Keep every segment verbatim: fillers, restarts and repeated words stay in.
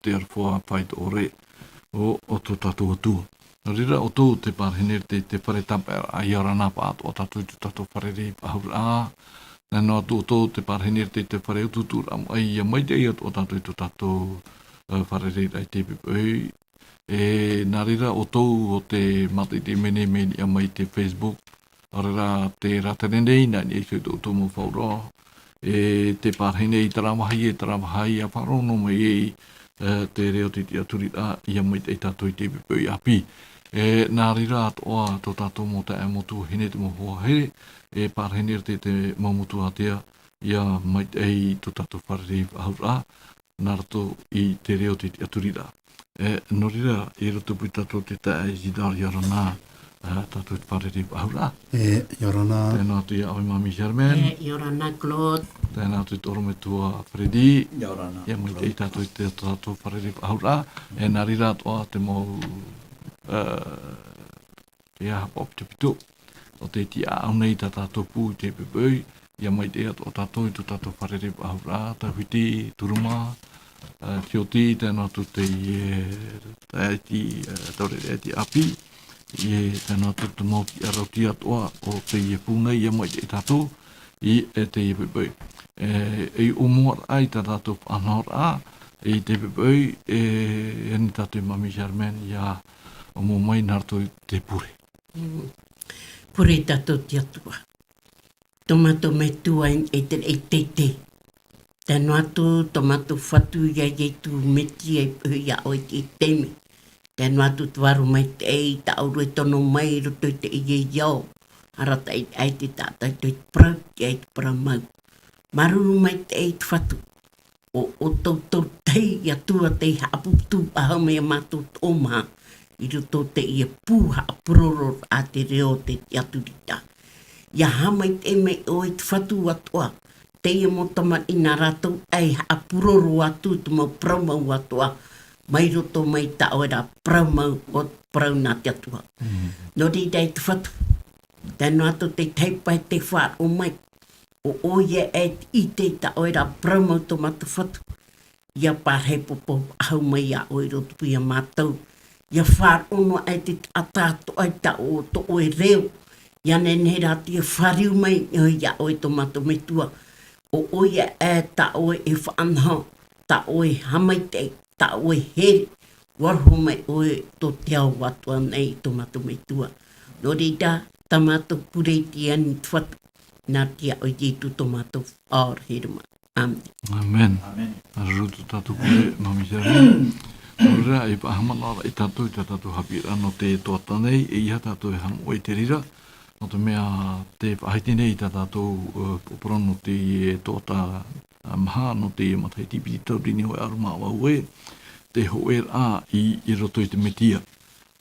te aroha faʻaitoito o, o tō tātou Atua. Nō reira, ʻoutou tē parahine ra i te, te fare tāpaeraʻa, ʻia ora na pāʻatoʻa tātou i tō tātou fārerei faʻahou ra. Nā, nō atu ʻoutou tē parahine ra i te, te fare utuuturaʻa maʻi, ʻia maitaʻi atoʻa tātou i tō tātou, ā, fārereiraʻa i teie poʻipoʻi. E, nā reira, ʻoutou ʻo tē mātaʻitaʻi mai nei, mai niʻa mai i te Facebook, ʻaore rā te rātere nei, nā niʻa iho i tō ʻoutou mau faʻaroʻo, e, tē parahine i terā vāhi, e terā vāhi, ʻia faʻaroʻo noa mai ai, e, te reo o te tiʻaturiraʻa, ʻia maitaʻi tātou i teie poʻipoʻi ʻāpī. E, nā reira atoʻa tō tātou mau taeaʻe, mau tuahine, te mau hoa here, e parahine ra i te, te mau metua ātea, ʻia maitaʻi i tō tātou fārerei faʻahou ra, nā roto i te reo o te tiʻaturiraʻa. E, nō reira, i roto paʻi tātou i te taeaʻe Isidore, ʻia ora na, ā, tātou i te fārerei faʻahou ra. E, ʻia ora na. Tae noa atu iā ʻoe Mami Germaine. E, ʻia ora na, Claude. Tae noa atu i tō ʻorometua Freddy. ʻIa ora na, ʻia maitaʻi tātou i te, tō tātou fārerei faʻahou ra. E, nā reira atoʻa te mau, ā, ʻia haʻapaʻo pitopito ʻo tē tiʻaʻau nei i tā tātou pū i teie poʻipoʻi, ʻia maitaʻi atoʻa tātou i tō tātou fārerei faʻahou ra, Tauhiti, Turuma, ā, Tioti, tae noa atu teie, ā, taeaʻe, ā, taureʻareʻa ʻāpī, e, tae noa atu te mau tiʻarautī atoʻa o teie pū nei, ʻia maitaʻi tātou i, e, teie poʻipoʻi. E, e ʻōmuaraʻa i tā tātou faʻanahoraʻa i teie poʻipoʻi, e, e ani tātou e Mami Germaine ʻia ʻōmua mai nā roto i te pure. Mm. Pure tātou i te Atua. Tō mātou Metua i te, i te, te. Tae noa atu tō mātou Fatu iā Ietu Metia i pohe iā ʻoe i te taime. Tae noa atu te Vārua Maitaʻi, i tāʻu e tono mai i roto i teie ao. Arataʻi ai te taʻata i te parau, i te parau mau. Māuruuru maitaʻi te Fatu. ʻO, ʻo tō tātou Atua tei haʻapuputu faʻahou mai iā mātou atoʻa i roto i teie pū haʻapurororaʻa te reo o te tiʻaturiraʻa. ʻIa haʻamaitaʻi mai ʻoe te Fatu atoʻa, teie mau tamariʻi nā rātou e haʻapuroro atu i te mau parau mau atoʻa, mai roto mai tā ʻoe ra parau mau, ʻo te parau nā te Atua. Mm. Nō reira e te Fatu, tae noa atu te tahi pae tē faʻaroʻo mai, ʻo ʻoia e ʻite i tā ʻoe ra parau mau tō mātou Fatu. ʻIa pārahi pōpō faʻahou mai iā ʻoe i roto paʻi iā mātou. ʻIa faʻaroʻo noa aʻe te taʻata atoʻa i tā ʻoe, tō ʻoe reo. ʻIa nehenehe rā atu ʻia fāriu mai iā ʻoe tō mātou Metua. ʻO ʻoia e tā ʻoe e faʻanaho, tā ʻoe haʻamaitaʻi, tā ʻoe here, ʻua aroha mai ʻoe tō te ao atoʻa nei tō mātou Metua. Nō reira, tā mātou pure i te ani te Fatu, nā te iʻoa o Ietu tō mātou Faʻaora here mā. ʻĀmene. ʻĀmene. ʻĀmene. Māuruuru tō tātou pure, Mami Germaine. Nō reira, e faʻahaʻamanaʻo ra tātou i tā tātou haʻapiʻiraʻa nō te tuhaʻa nei, ʻeiaha tātou e haʻamoʻe i te reira, nō te mea tē faʻahiti nei tā tātou, ā, parau nō te tuhaʻa, ā, maha, nō te matahiti piti tauatini hōʻē ʻahuru mā vaʻu, te hōʻēraʻa i, i roto i te Metia.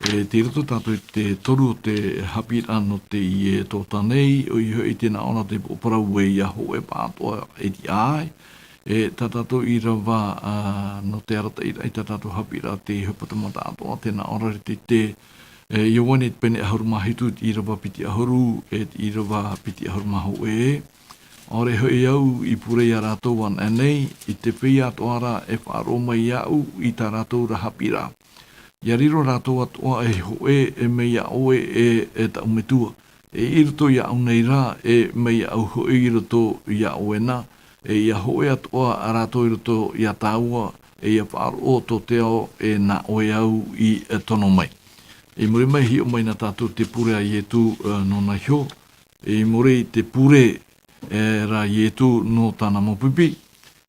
E, tei roto tātou i te toru o te haʻapiʻiraʻa nō teie tuhaʻa nei, ʻoia hoʻi tē nā ʻō ra te parau ē ʻia hōʻē pāʻatoʻa e tiʻa ai. E, tā tātou ʻīrava, ā, nō te arataʻiraʻa i tā tātou haʻapiʻiraʻa te hepetoma taʻatoʻa, tē nā ʻō ra te, te, e, Ioane pene ʻahuru mā hitu, te ʻīrava piti ʻahuru, e te ʻīrava piti ʻahuru mā hōʻē. ʻAore hoʻi au i pure iā rātou anaʻe nei, i te feiā atoʻa ra e faʻaroʻo mai iāʻu i tā rātou ra haʻapiʻiraʻa. ʻIa riro rātou atoʻa ei hōʻē, e mai iā ʻoe e, e taʻu Metua. E i roto iāʻu nei rā, e mai iāʻu hoʻi i roto iā ʻoe na, e ʻia hōʻē atoʻa rātou i roto iā tāua, e ʻia faʻaroʻo tō te ao e nā ʻoe au i, e, tono mai. I muri mai, hiʻo mai na tātou te pure a Ietu, e, nōna iho, i muri i te pure, e, ra Ietu nō tāna mau pipi.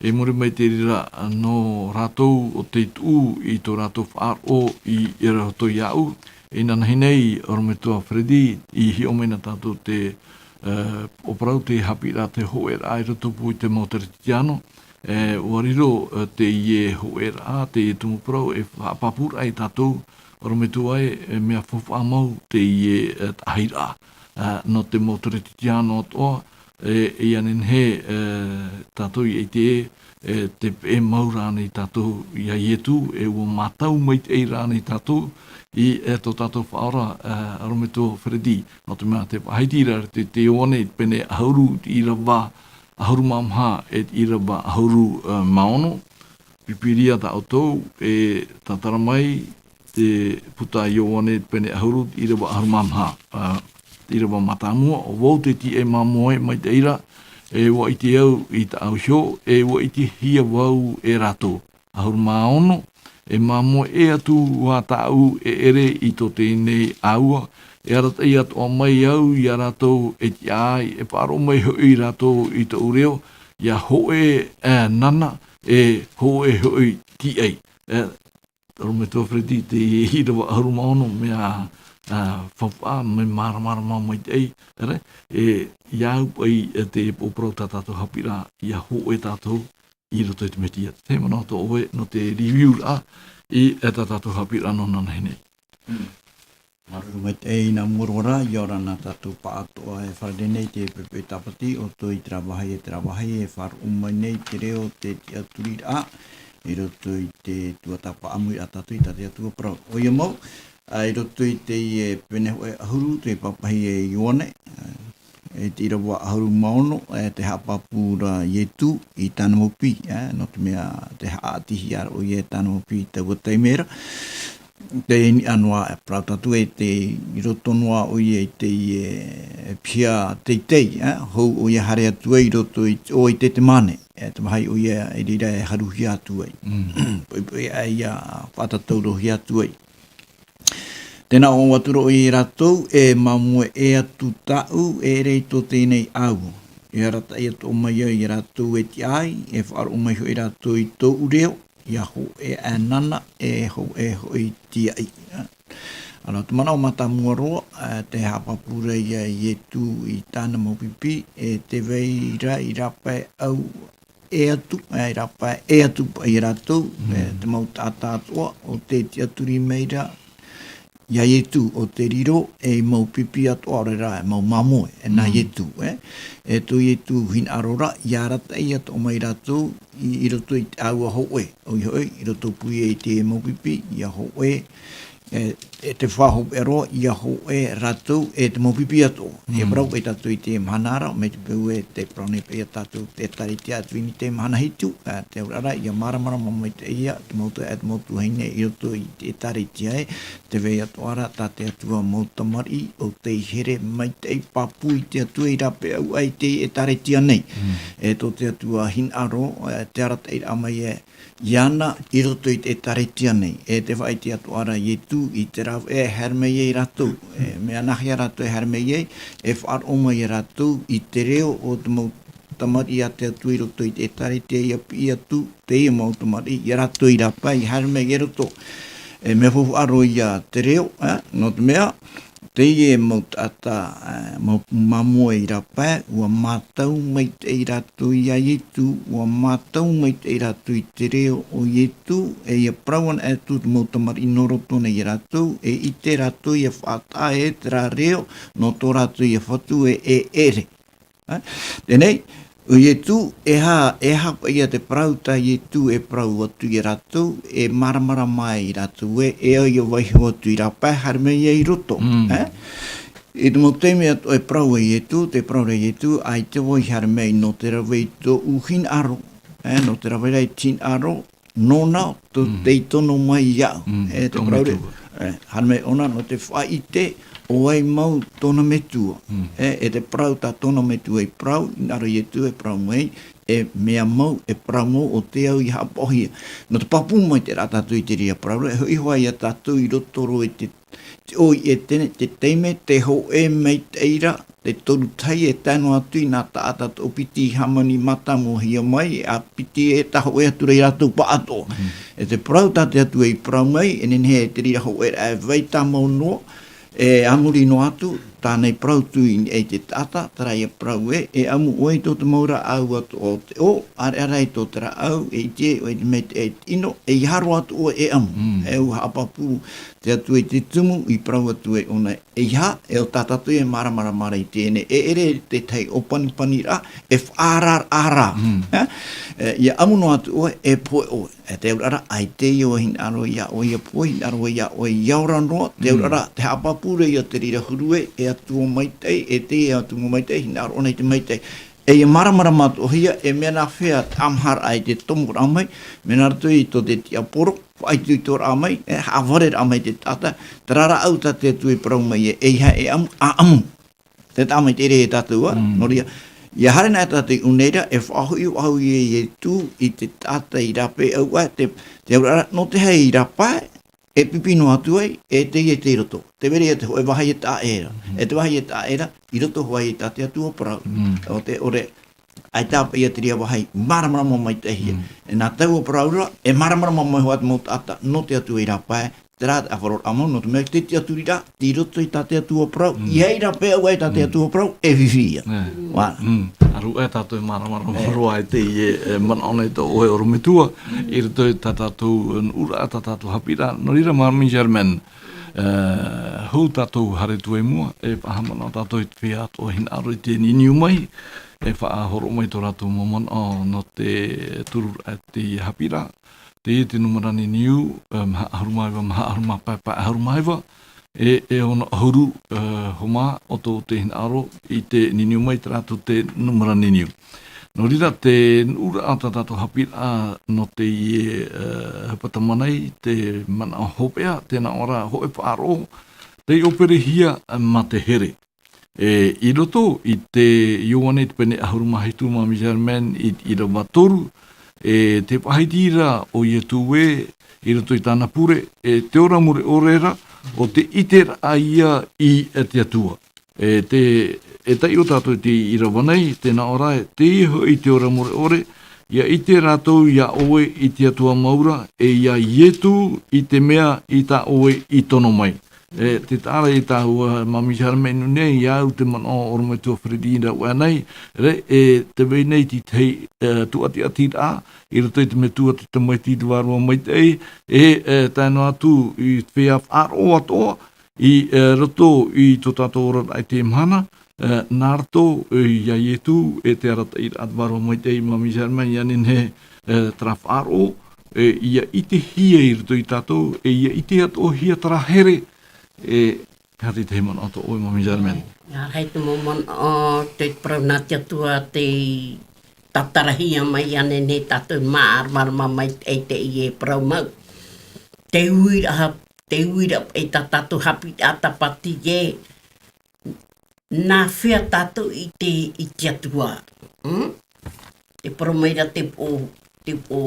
I muri mai te reira nō rātou ʻo tei tuʻu i tō rātou faʻaroʻo i, i roto iāʻu. Inanahi nei, ʻorometua Freddy, i hiʻo mai na tātou te, e, parau, te haʻapiʻiraʻa te hōʻēraʻa i roto pū i te mau Teretitiano. E, ʻua riro, e, teie hōʻēraʻa, teie tumu parau, e faʻapāpūraʻa ia tātou, ʻorometua ē, e mea faufaʻa mau teie, e, taʻahiraʻa. Ā, nō te mau Teretitiano atoʻa, e, ʻia nehenehe, e, tātou i ʻite, e, tē peʻe mau ra ānei tātou iā Ietu, e ʻua mātau maitaʻi ra ānei tātou i, e, tō tātou Faʻaora, e, ʻorometua Freddy, nō te mea tē faʻahiti ra te, te Ioane pene ʻahuru, te ʻīrava ʻahuru mā maha, e te ʻīrava ʻahuru, e, mā ono. Pīpīria tā ʻoutou, e tātara mai te puta a Ioane pene ʻahuru, te ʻīrava ʻahuru mā maha, ā, te ʻīrava mātāmua, ʻo vau te tīaʻi māmoe maitaʻi ra, e ʻua ʻite au i tāʻu iho, e ʻua ʻitehia vau e rātou. ʻAhuru mā ono, e māmoe ʻē atu ā tāʻu e ʻere i tō teie nei ʻāua, e arataʻi atoʻa mai au ia rātou e tiʻa ai, e faʻaroʻo mai hoʻi rātou i tōʻu reo, ʻia hōʻē, e, nana, e hōʻē hoʻi tīaʻi. E, Taro Metua Freddy, te ʻīrava ʻahuru mā ono, mea, a, faufaʻa, mea māramarama maitaʻi, ʻere, e, ʻia au paʻi, e, te pōpō parau tā tātou haʻapiʻiraʻa, ʻia hōʻē tātou i roto i te Mesia. Tē manaʻo atoʻa ʻoe, nō te review-raʻa, i, e, tā tātou haʻapiʻiraʻa nō nanahi nei. Mm. Māuruuru maitaʻi nā mua roa ra, ʻia ora na tātou pāʻatoʻa e fārerei nei te poʻipoʻi tāpati, ʻoutou i terā vāhi e terā vāhi, e faʻaroʻo mai nei te reo o te tiʻaturiraʻa, i roto i te tuatāpapa ʻāmui a tātou i tā te Atua parau. ʻOia mau, ā, i roto i teie pene hōʻē ʻahuru, tē pāpaʻi e Ioane, ā, e te ʻīrava ʻahuru mā ono, e tē haʻapāpū ra Ietu i tāna mau pipi, ā, nō te mea tē haʻaʻitehia ra ʻoia e tāna mau pipi i taua taime ra. Tē niʻa noa, e parau tātou e te, i roto noa ʻoia i te, e, piha teitei, ā, hou ʻoia e haere atu ai i roto i, ʻo i ʻetesemane, e te vāhi ʻoia i reira e haruhia atu ai. Mm. Poʻipoʻi ā ʻia faʻatataurohia atu ai. Tē nā ʻō atu ra ʻoia ia rātou, e māmoe ʻē atu tāʻu e ʻere i tō teie nei ʻāua. E arataʻi atoʻa mai au ia rātou e tiʻa ai, e faʻaroʻo mai hoʻi rātou i tōʻu reo, ʻia hōʻē e nana, e hōʻē hoʻi tīaʻi. Ā, nō te manaʻo mātāmua roa, ā, tē haʻapāpū ra ia Ietu i tāna mau pipi, e tē vai ra i rāpae ʻē atu, ā, i rāpae ʻē atu paʻi ia rātou, Mm. e, te mau taʻata atoʻa, ʻo tē tiʻaturi mai ra ia Ietu, ʻo tē riro ei mau pipi atoʻa, ʻaore rā, e mau māmoe, e nā Mm. Ietu, e. E tō Ietu hinaʻaro ra, ʻia arataʻi atoʻa mai rātou i, i roto i te ʻāua hōʻē, ʻoia hoʻi, i roto paʻi i te mau pipi, ʻia hōʻē, e, e te faʻahopeʻa roa, ʻia hōʻē rātou e te mau pipi atoʻa. E Mm. parau paʻi tātou i te mahana ra, mai te peu e tē parau nei paʻi ia tātou te ʻĒtārētia Atuini i te mahana hitu, ā, te auraʻa ra, ʻia māramarama maitaʻi ia te mau tuahine, e te mau tuahine i roto i te ʻĒtārētia ē, tē vai atoʻa ra tā te Atua mau tamariʻi, ʻo tei here maitaʻi pāpū i te Atua i rāpae ai i te ʻĒtārētia nei. Mm. E tō te Atua hinaʻaro, e, te arataʻiraʻa mai ē, iāna i roto i te ʻĒtārētia nei. E tē faʻaʻite atoʻa ra Ietu i te rāveʻa e haere mai ai rātou. E, mea nāhea rātou e haere mai ai, e faʻaroʻo mai ia rātou i te reo o te mau tamariʻi a te Atua i roto i te ʻĒtārētia ʻia piʻi atu, teie mau tamariʻi, ia rātou i rāpae, i haere mai i roto. E mea faufaʻa roa ia te reo, e, nō te mea, teie mau taʻata, e, mau māmoe i rāpae, ʻua mātau maitaʻi rātou ia Ietu, ʻua mātau maitaʻi rātou i te reo o Ietu, e ʻia parau ana atu te mau tamariʻi nō roto nei ia rātou, e ʻite rātou ʻia faʻataʻa ē terā reo nō tō rātou ia Fatu e, e ʻere. E? Teie nei, ʻo Ietu, e aha, e aha paʻi ia te parau tā Ietu e parau atu ia rātou, e māramarama ai rātou ē, e au ʻia vaiiho atu i rāpae, haere mai ai i roto, Mm. e? I te mau taime atoʻa e parau ai Ietu, tē parau ra Ietu, ʻaita vau i haere mai nō te rave i tōʻu hinaʻaro, e, nō te rave ra i te hinaʻaro, nōna, tō Mm. tei tono mai iāʻu. Mm, E, te tō parau ra, Metua. e, haere mai ʻōna nō te faʻaʻite ʻo vai mau tōna Metua. Mm. E, e te parau tā tōna Metua i parau, hinaʻaro Ietu e parau mai, e mea mau, e parau mau ʻo tē au ʻia haʻapaʻohia. Nō te pāpū maitaʻi ra tātou i te reira parau ra, e hoʻi hoʻi ia tātou i roto roa i te te ʻoi e tēnei, te taime, tē hōʻē maitaʻi ra, te toru tahi e tae noa atu i nā taʻata toʻopiti i hāmani mātāmuahia mai, ʻa piti e tā hōʻē atu ra ia rātou pāʻatoʻa. Mm. E te parau tā te Atua i parau mai, e nehenehe e te reira hōʻē ra e vai tāmau noa, e a muri noa atu, tāna i parau atu i niʻa i te taʻata, terā ia parau ē, e ʻamu ʻoe i tō te mau rāʻau atoʻa o te ʻō, ʻāreʻa rā i tō te rāʻau, e ʻite ʻoe i te maitaʻi i te ʻino, ʻeiaha roa atu ʻoe e ʻamu. Mm. E ʻua haʻapāpū te Atua i te tumu, i parau atu ai ʻōna, ʻeiaha, e ʻo tā tātou e māramarama ra i teie nei, e ʻere te tahi ʻōpanipani ra, e faʻaararaʻa ra. Mm. E? E, ʻia ʻamu noa atu ʻoe, e pohe ʻoe. E te auraʻa ra, ʻaita ʻoe hinaʻaro iā ʻoe ʻia pohe, hinaʻaro iā ʻoe ʻia ora noa, te Mm. auraʻa ra, te haʻapāpū ra ia te reira huru ē, e Atua maitaʻi, e te Atua maitaʻi, hinaʻaro ʻōna i te maitaʻi. e ia māramarama atoʻahia, e mea nāfea te ʻamaharaʻa i te tomoraʻa mai, mea nā roto i tō te tiaporo, faʻaitoitoraʻa mai, e haʻavareraʻa mai te taʻata, terā rāʻau tā te Atua i parau mai e, ʻeiaha e ʻamu, ʻa ʻamu. Te taʻa mai te ere e tātou, ā, Mm. nō reira, ʻia haere na e tātou i ʻō nei ra, e faʻahoʻi, faʻahoʻi e Ietu i te taʻata i rāpae ʻau, ā, te, te auraʻa, nō te aha i rāpae, e pipi noa atu ai, e teie tei roto. Tē vai ra ia te hōʻē vāhi e taʻa ʻē ra. Mm. E te vāhi e taʻa ʻē ra, i roto hoʻi tā te Atua parau. Mm. ʻO te ʻore, ʻaita paʻi ia te reira vāhi, māramarama maitaʻihia. Mm. E nā taua parau ra, e māramarama mai hoʻi te mau taʻata, nō te Atua i rāpae, terā te ʻāfaroraʻa mau, nō te mea te tiʻaturiraʻa, tei roto i tā te Atua parau, Mm. ʻeiaha i rāpae ʻau i tā te Mm. Atua parau, e fifi ia. Nē. Vā. Mm. ʻĀreʻa tātou e māramarama E. roa i teie, e, manaʻo nei tō ʻoe orometua, i roto i tā tātou, e, nuʻuraʻa, tā tātou haʻapiʻiraʻa. Nō reira, Māmī Germaine, e, hou tātou haere atu i mua, e faʻahaʻamanaʻo tātou i te feiā atoʻa hinaʻaro i tē niuniu mai, e faʻahoro mai tō rātou mau manaʻo nō te tururaʻa i te haʻapiʻiraʻa. Teie te nūmera niuniu, e, maha ʻahuru mā iva, maha ʻahuru mā pae, pae ʻahuru mā iva, e, e ono ʻahuru, e, hōmā ʻo tō te hinaʻaro i tē niuniu mai, terā tō te nūmera niuniu. Nō reira, te nuʻuraʻa tā tātou haʻapiʻiraʻa nō teie, e, hepetoma nei, te manaʻo hopeʻa, tē nā ʻō ra hōʻē faʻaroʻo, tei ʻōperehia mā te here. E, i roto i te Ioane i te pene ʻahuru mā hitu, Māmī Germaine, i, ʻīrava toru, e, tē faʻahiti ra ʻo Ietu ē, i roto i tāna pure, e, te ora mure ʻore ra, ʻo tē ʻite ra ia i, e, te Atua. E, te, e taiʻo tātou i te ʻīrava nei, tē nā ʻō ra, e, teie hoʻi te ora mure ʻore, ʻia ʻite rātou iā ʻoe i te Atua mau ra, e iā Ietu i te mea i tā ʻoe i tono mai. E, tē taʻa ra i tāua, Māmī Germaine, nei, iāʻu te manaʻo orometua Freddy i rave nei, re, e, tē vai nei te tahi, e, tuʻatiʻatiraʻa, i roto i te metua, te tamaiti, te vārua maitaʻi, e, e, tae noa atu i te feiā faʻaroʻo atoʻa, i, e, roto i tō tātou oraraʻa i teie mahana, e, nā roto, e, iā Ietu, e te arataʻiraʻa a te vārua maitaʻi, Māmī Germaine, ʻia nehenehe, e, terā faʻaroʻo, e, ʻia ʻitehia i roto ia tātou, e, ʻia ʻite atoʻahia terā here, e, Kāti te manaʻo tō ʻoe, Māmī Germaine. Nā reira te mau manaʻo, te parau nā te Atua, tē tātarahia mai ānei nei tātou, māramarama mai i teie parau mau. Te uiraʻa, te uiraʻa i tā tātou haʻapiʻiraʻa tāpati ē, nāfea tātou i te, i te Atua. Hmm? Te parau mai ra te pō, te pō,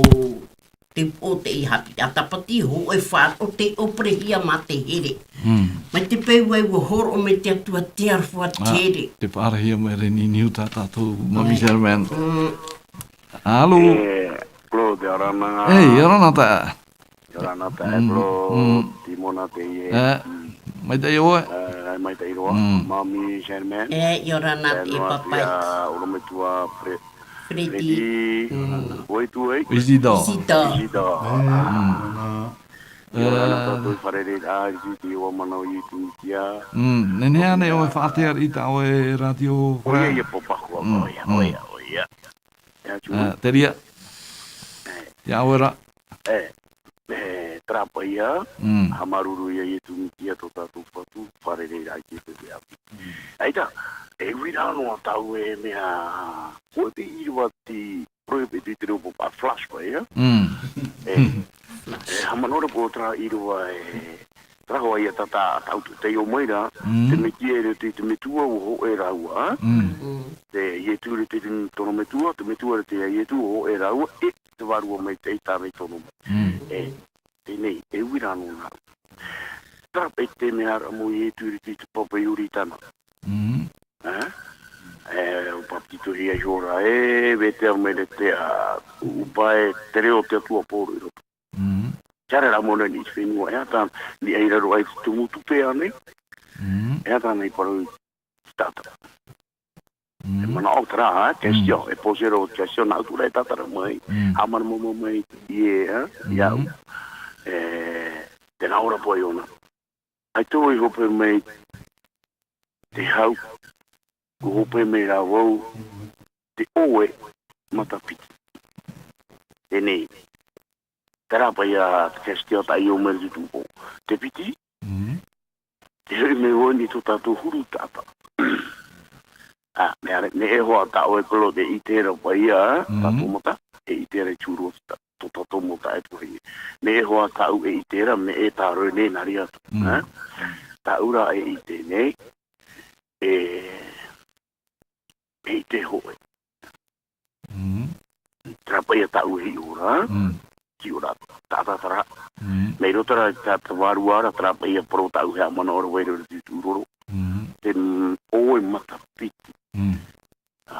te pō te haʻapiʻiraʻa tāpati, hōʻē faʻaroʻo tei ʻōperehia mā te here. Mm. Mai te peu ē ua hōroʻa mai te Atua te aroha te Ah, here. Te faʻaarahia mai ra e niuniu tā tātou, Māmī Germaine. Mm. Alo? E, Claude, ʻia ora na. Ei, ʻia ora na taeaʻe. ʻIa ora na taeaʻe, Mm, Claude, mm. Timona teie. E, Mm. maitaʻi ʻoe? E, maitaʻi roa. Mm. Māmī Germaine. E, ʻia ora na taeaʻe, papaʻi. Orometua Fre-, Freddy. Freddy. Mm. ʻOe atu ē? Isidore. Isidore. Isidore. Mm. ʻIa ora na tātou i te fārereiraʻa, i te iʻoa mana o Ietu Mesia. Mm. Nehenehe ānei ʻoe e faʻaʻite i tā ʻoe rātio, ʻoia, frère? ʻIa pāpā hoʻi, Mm, ʻoia, mm. ʻoia, ʻoia. E, atu. E, te reira. E. Ia ʻoe ra. E. E, terā paʻi ïa, Mm. haʻamāuruuru iā Ietu Mesia tō tātou Fatu, fārereiraʻa i te peu ʻāpī. Mm. ʻAita, e uiraʻa noa tāʻu e mea, hōʻē paʻi ʻīrava te, parau paʻi te, te reo pāpā, flash paʻi, ïa? Mm. E, Flash. e, haʻamanaʻo ra paʻi terā ʻīrava e, terā hoʻi ïa tā, tā, tāʻu te, te ʻō mai ra, Mm. te Mesia i roto i te Metua ʻua hōʻē rāua, Mm. Mm. te Ietu i roto i tōna Metua, te Metua i roto iā Ietu ʻua hōʻē rāua, e, te Vārua Maitaʻi tāna i tono mai. Mm. E, teie nei, e uiraʻa noa nā. Terā paʻi te mea ra mau Ietu i roto i te papa Ioritana. Mm. E? E, ʻua bāpetizohia iho ra, e, vetea mai ra te, a, ʻū pae, te reo o te Atua Pauro i roto. Mm. Terā rā mau nei i te fenua, e aha tāna, i raro aʻe i te tumu tupe ānei. Mm. E aha tāna i parau i te taʻata. Mm. E manaʻo terā, e, question, Mm. e poser o question, nā ʻoutou rā e tātara mai, Mm. haʻamanaʻo mai, e, e, iāʻu. Mm. E, tē nā ʻō ra paʻi ʻōna. ʻAita vau i hope mai te hau, ʻua hope mai rā vau te ʻoe matapiti. Teie nei. Terā paʻi ïa te question tā ʻoe i ʻō mai ra te tumu. Te piti, Mm. te hoʻi mai vau i tō tātou huru taʻata. Ā, mea re, neʻe hoa tāʻu e kolo te ʻite ra paʻi ia, Mm. tātou mata, e ʻite ra i tū roa tā, tō tātou mata e tuhi. Neʻe hoa tāʻu e ʻite ra, mea e tā roe nei nā reira atu. Mm. Ā? Tāʻu rā e ʻite nei, e, e ʻite hōʻē. Mm. Terā paʻi ia tāʻu e hiʻo ra. Mm. Hiʻo ra, tā, tā, tā, rā. Mm. Mai roto rā tā, tā vārua ra, terā paʻi ia parau tāʻu e haʻamanaʻo ra vai ra i te tūroro. Mm. Te, mm, ʻoe matapiti. Mm.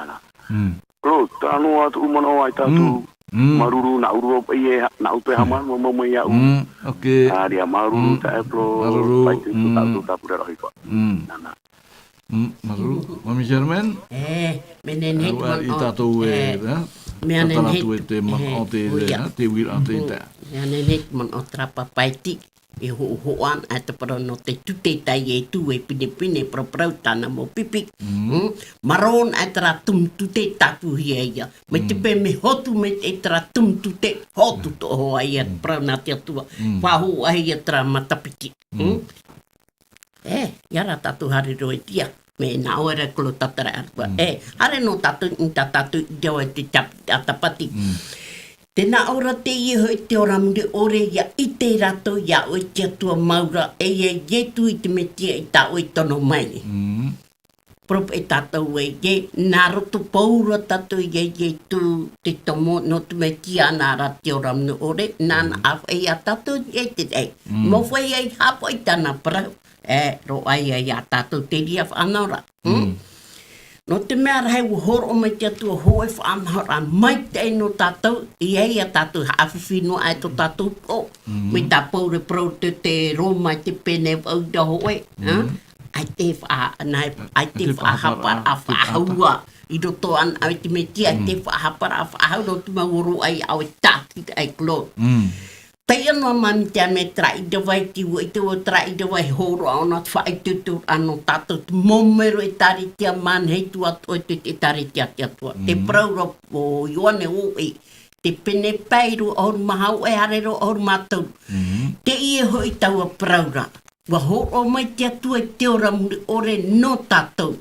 Ana. Mm. Kolo, tā noa atu manaʻo ai tātou. Mm. Mm. Māuruuru, nā ʻō ra paʻi e, nā ʻō te Mm. haʻamanaʻo mai iāʻu. Mm. Ok. Ā, ria māuruuru Mm. taʻe, Kolo, Māuruuru. Paʻi te Mm. tātou tāpura rahi pa. Mm. Nana. Mm, māuruuru. Mami Germaine? E, mea nehenehe Ua, i manaʻo, tātou e, e, ā, mea tātara nehenehe atu e te e, manaʻo te, ui, ā, te uiraʻa te Mhm. tā. Mea nehenehe manaʻo terā papaiti, e hoʻohoʻo ana, ā, te parau nō te tute tā Ietu e pinepine, paraparau tāna mau pipi. Mhm. Mm, marō ana, ā, terā tumu tute tāpūhia ia. Mai te Mm. pē mea hotu, mai te terā tumu tute, hotu Mm. tō hoa ia, Mm. parau nā te Atua. Mm. Faʻahoʻohia terā matapiti. Mm. Mm. E, ia rā tātou haere roa i te ia. Mea nā ʻoe ra Kolo tātara ʻarua. Mm. E, haere noa tātou, i tā tātou i rave te tap-, ʻatapati. Mm. Tē nā ʻō ra teie hoʻi te ora mure ʻore, ʻia ʻite rātou iā ʻoe te Atua mau ra, e ia Ietu i te Metia i tā ʻoe i tono mai nei. Mm. Parau paʻi tātou e, e, nā roto pauroa tātou ia Ietu te tomo, nō te Metia nā rā te ora mure ʻore, nā, Mm. nā ʻāfaʻi ia tātou e te, e, Mm. mau fai ai haʻapaʻo i tāna parau. E, roaʻa ia iā tātou te reira faʻanahoraʻa. Hmm? Mm. Nō te mea rahi ua hōroʻa mai te Atua hōʻē faʻanahoraʻa maitaʻi nō tātou, ʻia, ʻia tātou haʻafifi noa aʻe tō tātou pō. Mm. Mai tā Pauro e parau te, te Roma i te pene vaʻu ra hōʻē, ha? Mm. ʻAita e faʻa-, nā, ʻaita e faʻahaparaʻa, faʻahaparaʻa, faʻahau i roto ana i te Metia, ʻaita e Mm. faʻahaparaʻa, faʻahau nō te mau ʻōroʻa ia ʻoe tātou e Kolo. Mm. Taiʻo noa mai te mea terā ʻīrava i te ua, i te ua terā ʻīrava e hōroʻa ʻōna te faʻaitoitoraʻa nō tātou te mau mero ʻĒtārētia manihini atu ʻoe te, te ʻĒtārētia a te Atua. Te Mm. parau ra ʻo Ioane ʻoe, te pene pae e rua ʻahuru mā hau e haere roa ʻahuru mā toru. Mm. Teie hoʻi taua parau ra. Ua hōroʻa mai te Atua i te ora mure ʻore nō tātou.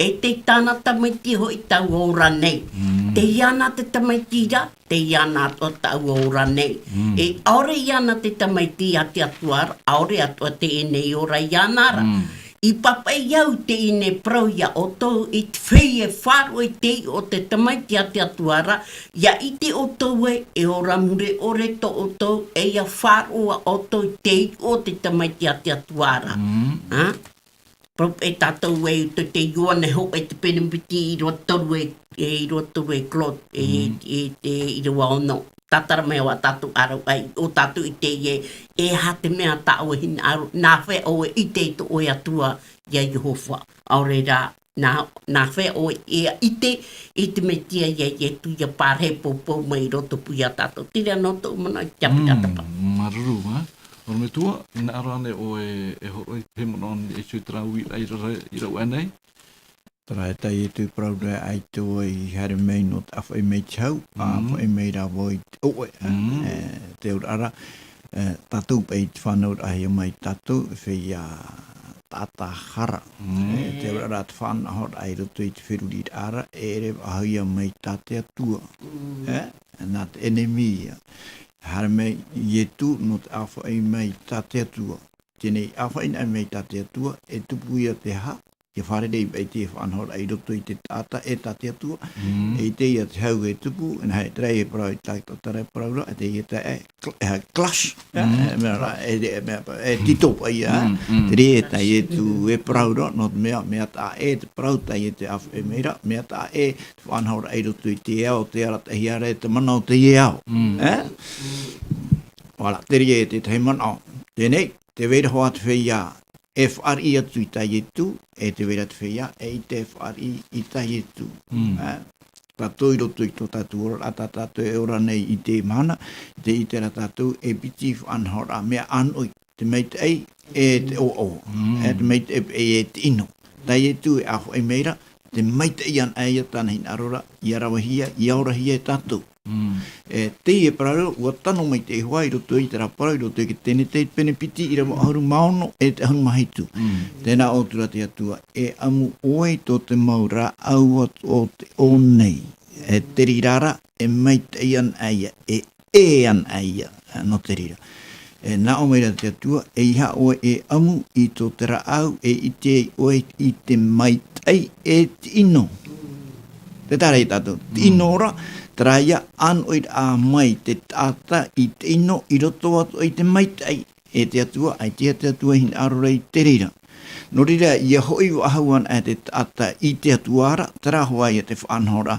E tei tāna tamaiti hoʻi taua ora nei. Mm. Tei iāna te tamaiti ra, tei iāna atoʻa taua ora nei. Mm. E ʻaore iāna te tamaiti a te Atua ra, ʻaore atoʻa teie nei ora iāna ra. Mm. I papaʻi au teie nei parau iā ʻoutou, i te feiā e faʻaroʻo i te iʻoa o te tamaiti a te Atua ra, ʻia ʻite ʻoutou ē, e ora mure ʻore tō ʻoutou, e ʻia faʻaroʻo ʻoutou i te iʻoa o te tamaiti a te Atua ra. Mm. Ha? Parau paʻi tātou e, te, te Ioane hōʻē te pene piti ʻīrava toru e, e ʻīrava toru e Kolo, e, Mm. e, e ʻīrava ono. Tātara mai hoʻi tātou ʻāraʻa, ʻo tātou i teie, e aha te mea tā ʻoe hinaʻaro, nā hea ʻoe e ʻite i tō ʻoe Atua, ia Iehova. ʻAore rā, nā, nā hea ʻoe e ʻite i te Metia ia Ietu, ʻia pārahi poupou mai i roto pū iā tātou. Terā noa tōʻu manaʻo i te ʻāpī Mm, tātapa. Māuruuru, ā. Orometua, hinaʻaro ānei ʻoe e hōroʻa i te manaʻo e Ietu i terā uiraʻa i rave, i rave nei? Terā e tā Ietu e parau ra, ʻaita vau i haere mai nō te ʻāfaʻi mai i te hau, Mm. ʻāfaʻi mai rā vau i te ʻoʻe, Mm. e, te auraʻa ra, e, tātou paʻi te fānauraʻahia mai tātou, feiā taʻata hara. Mm. E, te auraʻa ra te fānaʻoraʻa i roto i te feruriraʻa ra, e ʻere faʻahouhia mai tā te Atua. Mm. E, nā te ʻenemi ia. Haere mai Ietu nō te ʻāfaʻi mai tā te Atua. Teie nei ʻāfaʻi mai tā te Atua, e tupu ia te aha, ʻia fārerei paʻi te faʻanahoraʻa i roto i te taʻata e tā te Atua. Mm. E ʻite ia te hau e tupu, e nā hea, terā e parau i tā, tā, terā e parau ra, e teie tā, e cl-, e clash, e, Mm. e, mea rā, e, e, mea, e tito paʻi ia, Mm, mm. Terā e tā Ietu e parau ra, nō te mea, mea taʻa ʻē te parau tā Ietu e ʻāfaʻi mai ra, mea taʻa ʻē te faʻanahoraʻa i roto i te ao, te arataʻihia ra e te mana o teie ao. Mm. E? Voilà, terā e te tahi manaʻo. Teie nei, tē vai ra hoʻi te feiā e fāriʻi atu i tā Ietu, e tē vai ra te feiā e ʻite e fāriʻi i tā Ietu. Mm. E? Tātou i roto i tō tātou oraraʻa, tā tātou e ora nei i teie mahana, tē ʻite ra tātou e piti faʻanahoraʻa mea ʻānoʻi, te maitaʻi e te ʻoaʻoa, Mm. e te maitaʻi e te ʻino. Tā Ietu e ʻāfaʻi mai ra, te maitaʻi anaʻe ia tāna hinaʻaro ra, ʻia ravehia, ʻia orahia e tātou. Mm. E, teie parau, ʻua tano mai te Iehova i roto i terā parau, i roto i te Tenete pene piti, ʻīrava ʻahuru mā ono, e te ʻahuru mā hitu. Mm. Tē nā ʻō atu ra te Atua, e ʻamu ʻoe i tō te mau rāʻau o te ʻō nei. E te reira ra, e maitaʻi ana ia, e ʻē ana ia, nō te reira. E nā ʻō mai ra te Atua, ʻeiaha ʻoe e ʻamu i tō te rāʻau, e ʻite ai ʻoe i te maitaʻi, e te ʻino. Tē taʻa ra ia tātou. Te ʻino ra, terā ia, ʻānoʻiraʻa mai te taʻata i te ʻino i roto atoʻa i te maitaʻi. E te Atua, ʻaita te Atua hinaʻaro ra i te reira. Nō reira, ʻia hoʻi faʻahou ana te taʻata i te Atua ra, terā hoʻi ia te faʻanahoraʻa.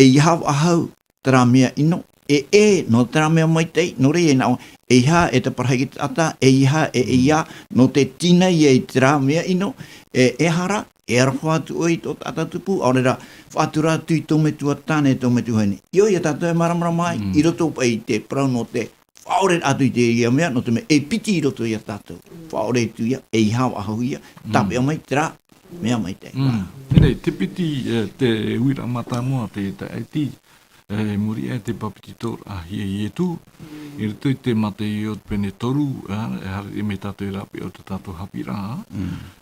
ʻEiaha faʻahou terā mea ʻino, e ʻē nō terā mea maitaʻi, nō reira e nā ʻō, ʻeiaha e te parau i te taʻata, ʻeiaha e ʻeiaha, nō te tīnā ia i terā mea ʻino, e, e aha ra, e aroha atu ʻoe i tō taʻata tupu, ʻaore ra, faʻatura atu i tō metua tāne, tō metua vahine. ʻIo, ia tātou e māramarama ai, i roto paʻi i te parau nō te faʻaʻore atu i te ia mea, nō te mea e piti i roto ia tātou. Faʻaʻore atu ia, ʻeiaha faʻahou ia, tāpeʻa mai terā mea maitaʻi. Mm. Teie, te piti, e, te uiraʻa mātāmua, te, te ʻaiti, e, muri aʻe te papetitoraʻahia e Ietu, i roto i te Mataio pene toru, e, e haere mai tātou i rāpae o tā tātou haʻapiʻiraʻa,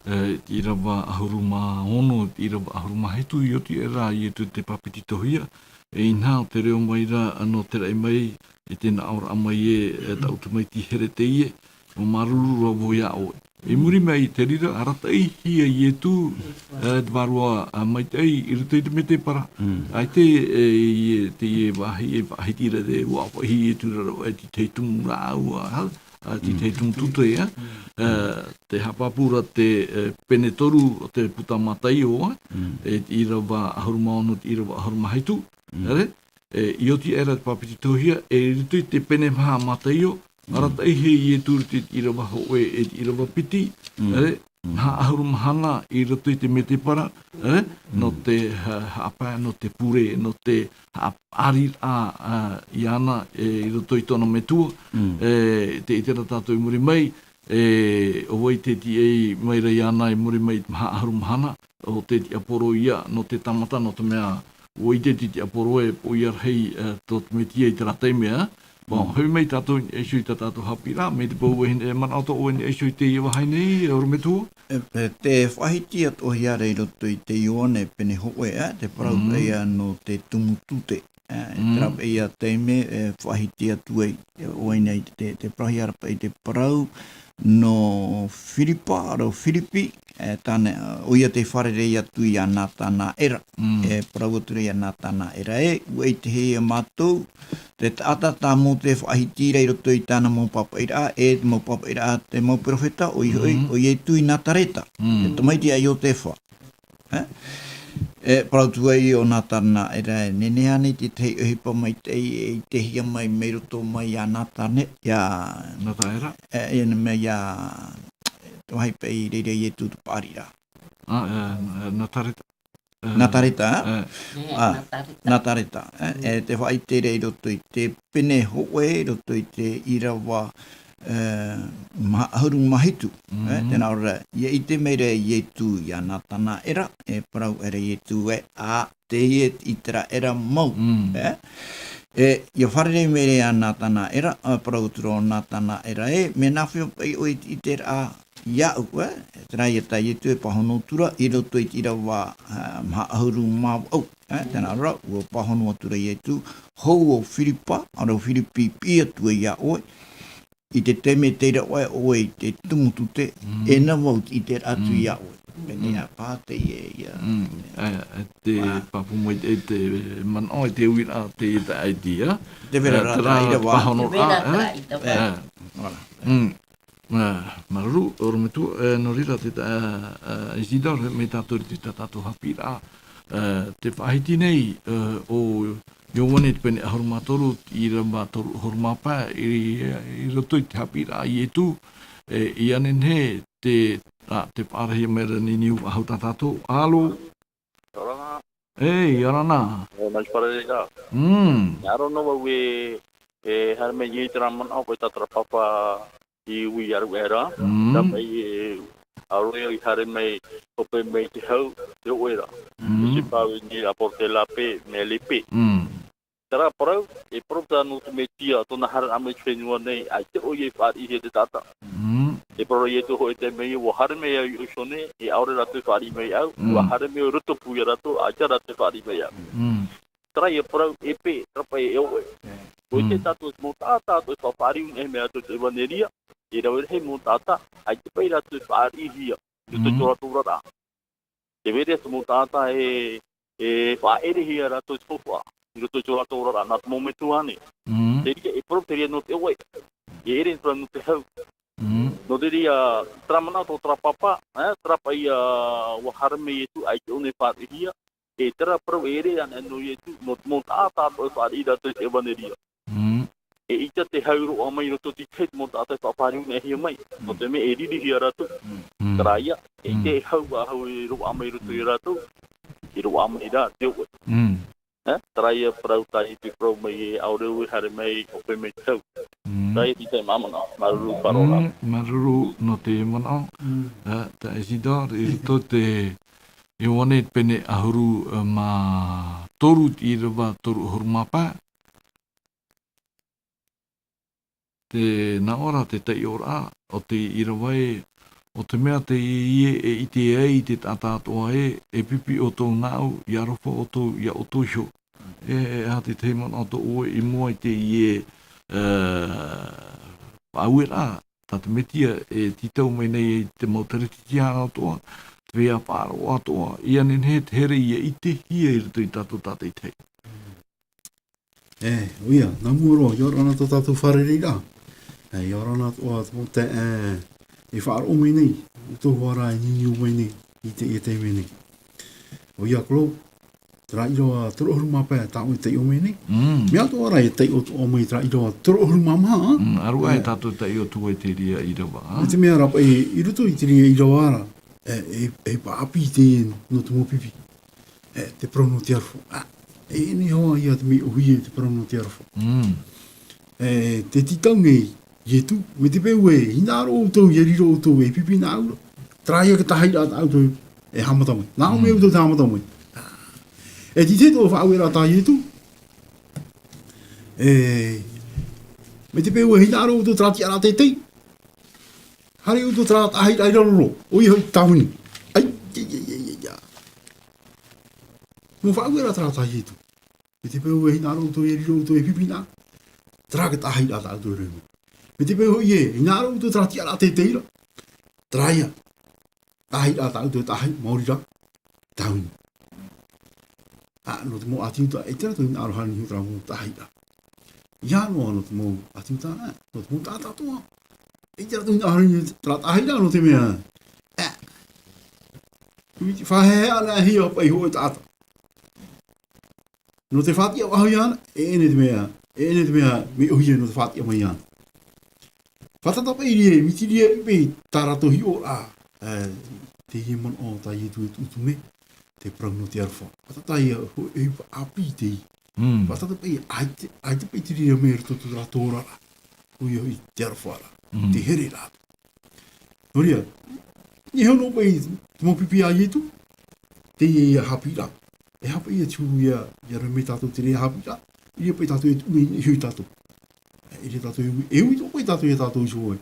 e, te ʻīrava ʻahuru mā ono, te ʻīrava ʻahuru mā hitu, i oti aʻe ra Ietu te papetitohia, e inaha te reo mai ra, nō te raʻi mai, i te nāʻōraʻa mai ē, e, taʻu tamaiti here teie, ʻua māuruuru ra vau iā ʻoe. I muri mai i te reira, arataʻihia e Ietu, e, te vārua, a, maitaʻi i roto i te mētēpara. Mm. ʻAita, e, i teie vāhi, e faʻahiti ra te, ʻua faʻahiti e Ietu ra, e te tahi tumu rāʻau, a, a, te tahi tumu tute, a. E, tē haʻapāpū ra te, e, pene toru o te puta Mataio, a. Mm. E te ʻīrava ʻahuru mā ono, te ʻīrava ʻahuru mā hitu. Mm. Ere? E, i oti aʻe ra te papetitohia, e i roto i te pene maha Mataio, arataʻihia e Ietu i te ʻīrava hōʻē, e te ʻīrava piti, e, maha ʻahuru mahana i roto i te mētēpara, e, nō te ha-, haʻapae, nō te pure, nō te haʻapaʻariraʻa, a, iāna, e, i roto i tōna metua, e, tē ʻite ra tātou i muri mai, e, ʻo vai te tiʻa mai ra iāna i muri mai i te maha ʻahuru mahana, ʻo te tiaporo ïa nō te tāmata, nō te mea, ʻua ʻite te tiaporo e poʻia rahi, e, tō te Mesia i terā taime, e. Bon, hoʻi mai tātou i niʻa iho i tā tātou haʻapiʻiraʻa, mai te peu e hine, e manaʻo atoʻa vau i niʻa iho i teie vāhi nei, e ʻorometua. E, e, tē faʻahiti atoʻahia ra i roto i te Ioane pene hōʻē, e, te parau paʻi ïa nō te tumu tute. E, terā paʻi ïa taime, e, faʻahiti atu ai, e, ʻo vai nei te, te parauhia ra paʻi te parau, nō Firipa, ʻāreʻa Firipi, e, tāna, ʻoia tē fārerei atu iā Natanaera. Mm. E parau atu ra iā Natanaera ē, ʻua ʻitehia mātou, te taʻata tā Mōte e faʻahiti ra i roto i tāna mau pāpaʻiraʻa, e te mau pāpaʻiraʻa, te mau perofeta, ʻoia hoʻi, ʻo Ietu i Nazareta. Mm. Te tamaiti a Iotefa. E? E, parau atu ai ʻo Natanaera, e nehenehe ānei te tahi ʻohipa maitaʻi e ʻitehia mai, mai roto mai iā Natane-, iā Natanaera? E, e, mea iā, te vāhi paʻi i reira Ietu te paʻari ra. A, e, e, Nazareta. E, Nazareta, e? E. A, Nazareta. Nazareta, e, e, tē faʻaʻite ra i roto i te pene hōʻē, i roto i te ʻīrava, e, maha ʻahuru mā hitu, e, tēnā ʻō ra, ʻia ʻite mai ra Ietu iā Natanaera, e parau aʻera Ietu ē, a, teie te ʻĪteraʻera mau, e? E, ʻia fārerei mai ra iā Natanaera, a, parau atu ra ʻo Natanaera ē, mea nāfea paʻi ʻoe i te ʻiteraʻa iāʻu, e? Terā ïa tā Ietu e pāhono atu ra, i roto i te ʻīrava, a, maha ʻahuru mā vaʻu, e? Tēnā ʻō ra, ʻua pāhono atu ra Ietu, hou ʻo Firipa, ʻāreʻa Firipi, piʻi atu ai iā ʻoe, i te taime tei rave ʻoe i te tumu tute, e nā vau te ʻiteraʻa atu iā ʻoe. Pēneiaʻe paha teie ïa. Mm. E, e te pāpū mai te, te manaʻo, e te uiraʻa, te, te ʻaiti, e? Te vera ra, terā, terā ʻīrava. Pāhono ra, e? Te vera ra, e? E. Voilà. Mm. E, māuruuru, ʻorometua, e, nō reira te ta-, e, e, Isidore, mai tātou i te tā tātou haʻapiʻiraʻa, e, tē faʻahiti nei, e, ʻo Ioane te pene ʻahuru mā toru, ʻīrava toru ʻahuru mā pae, i, i roto i te haʻapiʻiraʻa a Ietu, e, ʻia nehenehe te, a, tē faʻaarahia mai ra nei niu faʻahou tā tātou. Alo? ʻIa ora na. E, ʻia ora na. E, mai Farareira. Mm. E aro noa vau e, e haere mai i terā manaʻo, ʻo vai tā terā pāpā i ui aru era. Mm. Terā paʻi e, ʻaore i haere mai, hope mai te hau, te hōʻē ra. Mm. E te pāuni a Portela pē, mea lei pē. Mm. Terā parau, e parau tā nō te Mesia, tōna haereraʻa mai i te fenua nei, ʻaita ʻoia i fāriʻihia e te taʻata. Mm. E parau ra Ietu hōʻē taime, ʻua haere mai au iā ʻoutou nei, e ʻaore rātou i fāriʻi mai iāʻu, Mm. ʻua haere mai au i roto pū iā rātou, ʻaita rātou i fāriʻi mai iāʻu. Mm. Terā ia parau, e pē, terā paʻi e ʻoʻe. Mm. ʻUa ʻite tātou te mau taʻata atoʻa e faʻafāriu nei mai atoʻa i te ʻevaneria, e rave rahi mau taʻata, ʻaita paʻi rātou i fāriʻihia i roto i Mm. tō rātou oraraʻa. Te vai ra te mau taʻata e, e faʻaʻerehia rātou i te faufaʻa, i roto i tō rātou oraraʻa nā te mau metua ānei. Mm. Te reira, e parau te reira nō te ʻoʻe, e ʻere parau nō te hau. Mm. Nō te reira, terā manaʻo tō terā pāpā, e, terā paʻi ia ʻua haere mai Ietu, ʻaita ʻōna i fāriʻihia, e terā parau e ʻere ana nō Ietu, nō te mau taʻata atoʻa e fāriʻi rātou i te ʻevaneria. Mm. E ʻaita te hau roaʻa mai i roto i te tahi te mau taʻata e faʻafāriu-nā-hia mai. Nō te mea e ririhia rātou. Mm. Terā ia, e ʻaita Mm. te hau ʻāhau e roaʻa mai i roto iā rātou, e roaʻa mai rā te ʻoʻe. Mm. E, terā ia parau tā Ietu i parau mai e ʻaore au e haere mai, ʻo pē mai te hau. Mm. Terā ia te tahi mau manaʻo, māuruuru i te faʻaroʻo ra. Mm, māuruuru nō te manaʻo. Mm. E, tā Isidore, i roto te, Ioane pene ʻahuru mā toru, te ʻīrava toru ʻahuru mā pae. Tē nā ʻō ra te taiʻoraʻa o te ʻīrava ē, ʻo te mea teie e ʻite ai te taʻata atoʻa ē, e pipi ʻoutou nāʻu, ʻia aroha ʻoutou iā ʻoutou iho. E, e aha te tahi manaʻo tō ʻoe i mua i teie, e, faʻaueraʻa tā te Mesia e tītau mai nei i te mau Kerisetiano atoʻa, te feiā faʻaroʻo atoʻa, ʻia nehenehe te here ʻia ʻitehia i roto ia tātou tātaʻitahi. E, ʻoia, nā mua roa, ʻia ora na tō tātou fārereiraʻa. E, ʻia ora na atoʻa te mau taeaʻe, e, e faʻaroʻo mai nei, ʻoutou hoʻi rā e niuniu mai nei, i te, i te mea nei. ʻOia, Kolo, terā ʻīrava toru ʻahuru mā pae tā ʻoe e taiʻo mai nei. Mm. Mea atoʻa rā e taiʻo atoʻa mai terā ʻīrava toru ʻahuru mā maha, ā? Mm, ʻaore rā e tātou e taiʻo atu ai i te reira ʻīrava, ā? I te mea rā paʻi, i roto i te reira ʻīrava ra, e, e, e faʻaʻāpī teie nō te mau pipi. E, te parau nō te aroha. Ā, e, e nehenehe hoʻi ia te mea ʻōhie te parau nō te aroha. Mm. E, tē tītau nei Ietu, mai te peu e hinaʻaro ʻoutou, ʻia riro ʻoutou e pipi nāʻu ra. Terā ia te tāhaʻiraʻa tā ʻoutou e haʻamata mai. Nāʻu mai Mm. ʻoutou te haʻamata mai. E tītau te faʻaueraʻa tā Ietu. E, mai te peu e hinaʻaro ʻoutou terā tiʻaraʻa teitei. Haere ʻoutou terā tāhaʻiraʻa i raro roa. ʻOia hoʻi te tāvini. ʻAi, ʻia, ʻia, ʻia, ʻia, ʻia. Mau faʻaueraʻa terā tā Ietu. Mai te peu e hinaʻaro ʻoutou ʻia riro ʻoutou e pipi nāʻu. Terā te tāhaʻiraʻa tā ʻoutou e rave mai. Mai te peu hoʻi e hinaʻaro ʻoutou terā tiʻaraʻa teitei ra. Terā ia. Tāhaʻiraʻa tā ʻoutou e tāhaʻi, maori rā. Tāvini. Ā, nō te mau ʻĀti Iuta, ʻaita rātou i hinaʻaro haere i terā mau tāhaʻiraʻa. ʻEiaha noa nō te mau ʻĀti Iuta, ā, nō te mau taʻata atoʻa. ʻAita rātou i hinaʻaro haere i terā tāhaʻiraʻa nō te mea, ā, i te faʻaheheʻa anaʻe hia paʻi hōʻē taʻata. Nō te faʻatiʻa faʻahou iāna, e ʻere te mea, e ʻere te mea mea ʻōhie nō te faʻatiʻa mai iāna. Fātata paʻi e mitiria i paʻi tā rātou hiʻoraʻa, ā, teie manaʻo tā Ietu e tuʻutuʻu nei, te parau nō te aroha. Fātata ia hōʻē ʻohipa ʻāpī teie. Mm. Fātata paʻi, ʻaita, ʻaita paʻi te reira mea i roto i tō rātou oraraʻa. ʻOia hoʻi te aroha ra, Mm. te here ra. Nō reira, e nehenehe noa paʻi te mau pipi a Ietu, teie ia haʻapiʻiraʻa. E aha paʻi ia te huru ia, ʻia rave mai tātou te reira haʻapiʻiraʻa, i reira paʻi tātou e tuʻu nei i niʻa iho ia tātou. E, i reira tātou e ui, e ui atoʻa paʻi tātou ia tātou iho ē.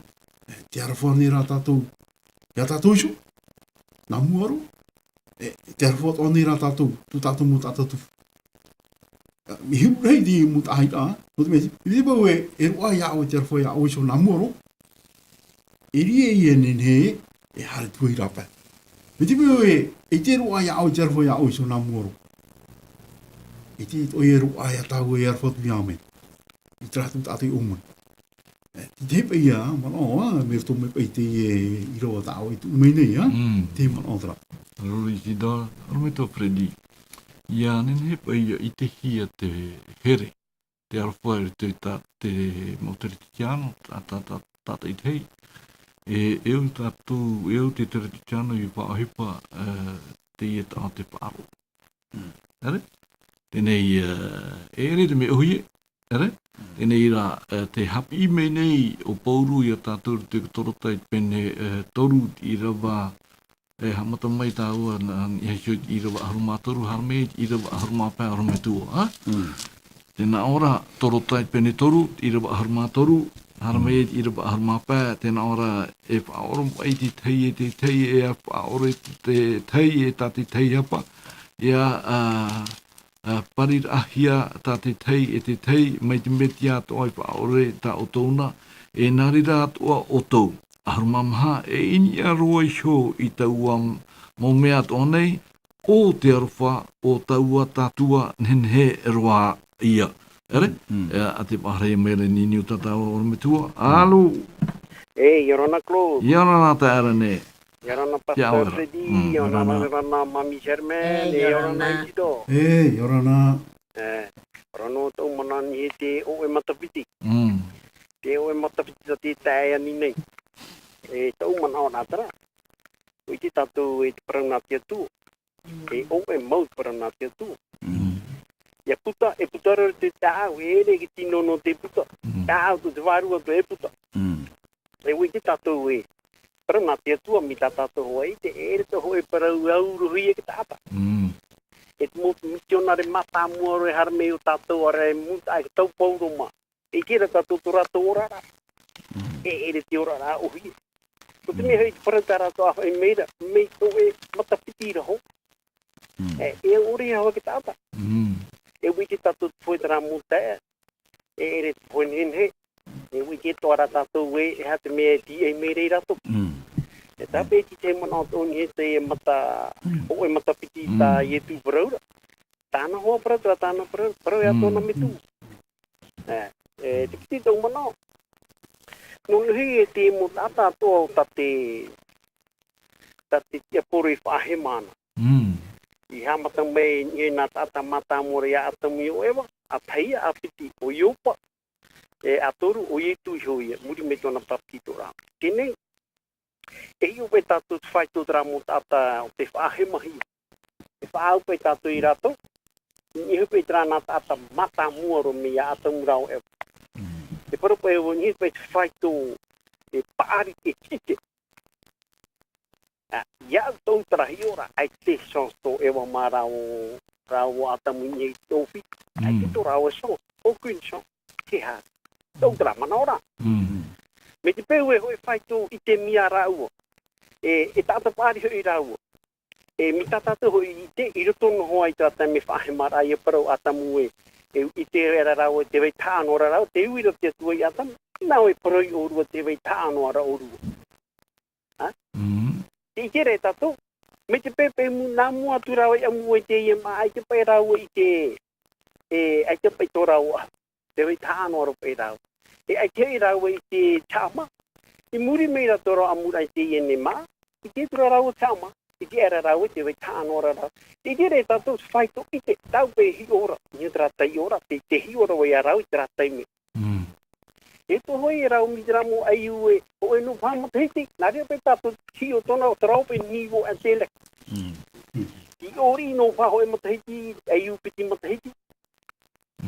E, te aroha nei rā tātou, ia tātou iho, nā mua roa, e, te aroha atoʻa nei rā tātou, tō tātou mau taʻata tupu. Ā, mea huru rahi te mau tāhaʻiraʻa, nō te mea, i te peu e, e roaʻa iā ʻoe te aroha iā ʻoe iho nā mua roa, e rave ʻia nehenehe, e haere atu ai rā pae. Mai te peu e, ʻaita e roaʻa iā ʻoe te aroha iā ʻoe iho nā mua roa. ʻAita atoʻa e roaʻa iā tāua e aroha atu iā ʻoe. I terā atu tātou e ʻōmui. E, i te hepetoma ia, manaʻo, ā, mai roto mai paʻi teie ʻīrava tā ʻoe e tuʻu mai nei, ā? Mm. Te manaʻo terā. Māuruuru Isidore, ʻorometua Freddy. ʻIa nehenehe paʻi ʻia ʻitehia te here, te aroha i roto i tā te mau Kerisetiano, tā, tā, tā, tātaʻitahi. E, e au tātou, e au te Kerisetiano i faʻaʻohipa, e, teie tā te faʻaroʻo. Mm. ʻEre? Teie nei, e, e ʻere te mea ʻōhie, ʻere? Mm. Teie nei rā, e, tē haʻapiʻi mai nei ʻo Pauro ia tātou i te Kolosae pene, e, toru, ʻīrava, e, haʻamata mai tāua nā, i niʻa iho i te ʻīrava ʻahuru mā toru, haere mai i te ʻīrava ʻahuru mā pae, ʻorometua, ā? Mm. Tēnā ʻoe ra, Torotai pene toru, ʻīrava ʻahuru mā toru, haere mai i te ʻīrava ʻahuru mā pae, tēnā ʻoe ra, e faʻaʻoro mai te tahi e te tahi, e faʻaʻoro te tahi e tā te tahi hapa, ʻia, ā, ā, pariraʻahia tā te tahi e te tahi, mai te mea atoʻa e faʻaʻore tā ʻoutou na, e nā reira atoʻa ʻoutou. ʻAhuru mā maha, e ʻimi roa iho i taua mau mea atoʻa nei, ʻo te aroha o taua Atua nehenehe roa ia. ʻEre? Mm, mm. E, ʻa te pāhara mai ra i niuniu tātou ʻorometua. Mm. Alo? E, ʻia ora na, Claude. ʻIa ora na, taeaʻe Rene. ʻIa ora na, Pastor Freddy. Mm, ʻia ora na, ʻia ora na, Mami Germaine. E, ʻia ora na, Isido. E, ʻia ora na. E, ʻia ora na, tō manaʻo nei e te ʻoʻe matapiti. Mm. Te ʻoʻe matapiti tā te taeaʻe Ani nei. E, tō manaʻo nā terā. ʻUa ʻite tātou e te parau nā te Atua. E ʻoʻe mau parau nā te Atua. Mm. ʻIa puta, e puta roa te tāʻau, e ʻere i te tino nō te puta. Mm. Tāʻau tō te vārua tō e puta. Mm. E ʻua ʻite tātou e parau nā te Atua, mai tā tātou hoʻi, te ʻere tō hōʻē parau au roa ia e te taʻata. Mm. E te mau mitionare mātāmua roa e haere mai iō tātou, ʻaore e mūtaʻa e taupau roa mā. E ʻite ra tātou tō rātou oraraʻa. Mm. E ʻere te oraraʻa ʻōhie. Ko te mea hoʻi te parau tā rātou ʻāfaʻi mai ra, mai te ʻoʻe matapiti ra hoʻi. Mm. E, e ʻore ia hoʻi e te taʻata. Mm. E ʻua ʻite tātou te pohe terā mau taeaʻe. E ʻere te pohe nehenehe. E ʻua ʻite atoʻa ra tātou ē, e aha te mea e tīaʻi mai ra ia rātou. Mm. E tāpeʻa te tahi manaʻo tō ʻō nei e te mata, mm, ʻoʻe matapiti tā, mm, Ietu parau ra. Tāna hoʻi parau, terā tāna parau, parau e atoʻa nā metua. Mm. E, e, te piti tō manaʻo. Nō niʻa i te mau taʻata atoʻa o tā te, tā te tiaporo i faʻahema ana. Mm. I haʻamata mai e nā taʻata mātāmua ra ia Atamu iō Eva, ʻa tahi, ʻa piti, ʻo Iopa, e, ʻa toru, ʻo Ietu iho ia, muri mai tōna bāpetizoraʻa. Teie nei, e hiʻo paʻi tātou te faito terā mau taʻata o te faʻahemahia. E faʻaau paʻi tātou ia rātou, i niʻa paʻi terā nā taʻata mātāmua roa mai ia Atamu rāua ʻo Eva. Mm. E parau paʻi ʻua niʻa paʻi te faito e paʻari e ʻite. Ā, ia au tōʻu terā hiʻoraʻa, ʻaita e chance tō Eva mā rāua, rāua Atamu i niʻa i te ʻōfiti. ʻAita, mm, tō rāua chance, aucune chance. Te aha tōʻu terā manaʻo ra. Mm. Mai te peu e hōʻē faito ʻite mai ia rāua. E, e taʻata paʻari hoʻi rāua. E, mai tā tātou hoʻi i ʻite, i roto noa hoʻi i terā taime faʻahemaraʻa ia parau Atamu ē, e ʻite ra rāua tē vai tahaʻa noa ra rāua, tē ui ra te Atua ia Atamu, nāʻu e parau iā ʻōrua tē vai tahaʻa noa ra ʻōrua. Ā? Mm. Tē ʻite ra tātou, mai te peu paʻi nā mua atu rāua i ʻamu i teie māʻa, ʻaita paʻi rāua i ʻite, e, ʻaita paʻi tō rāua, tē vai tahaʻa noa ra paʻi rāua. E ʻaita hoʻi rāua i ʻite tahaʻa mā, i muri mai ra tō rāua ʻamuraʻa i teie nei māʻa, i ʻite atu ra rāua tahaʻa mā, i ʻite aʻera rāua tē vai tahaʻa noa ra rāua. Tē ʻite ra tātou te faito ʻite, tāʻu paʻi hiʻo ra, i niʻa i terā hiʻo ra, te, te hiʻo ra ia rāua i terā taime. Mm. E tō hoʻi e rāua mai terā mau ʻaiū e, hōʻē noa paha matahiti, nā reira paʻi tātou te hiʻo tōna, tō rāua paʻi niveau intellect. Mm. I ʻō riʻi noa paha hōʻē matahiti, ʻaiū piti matahiti.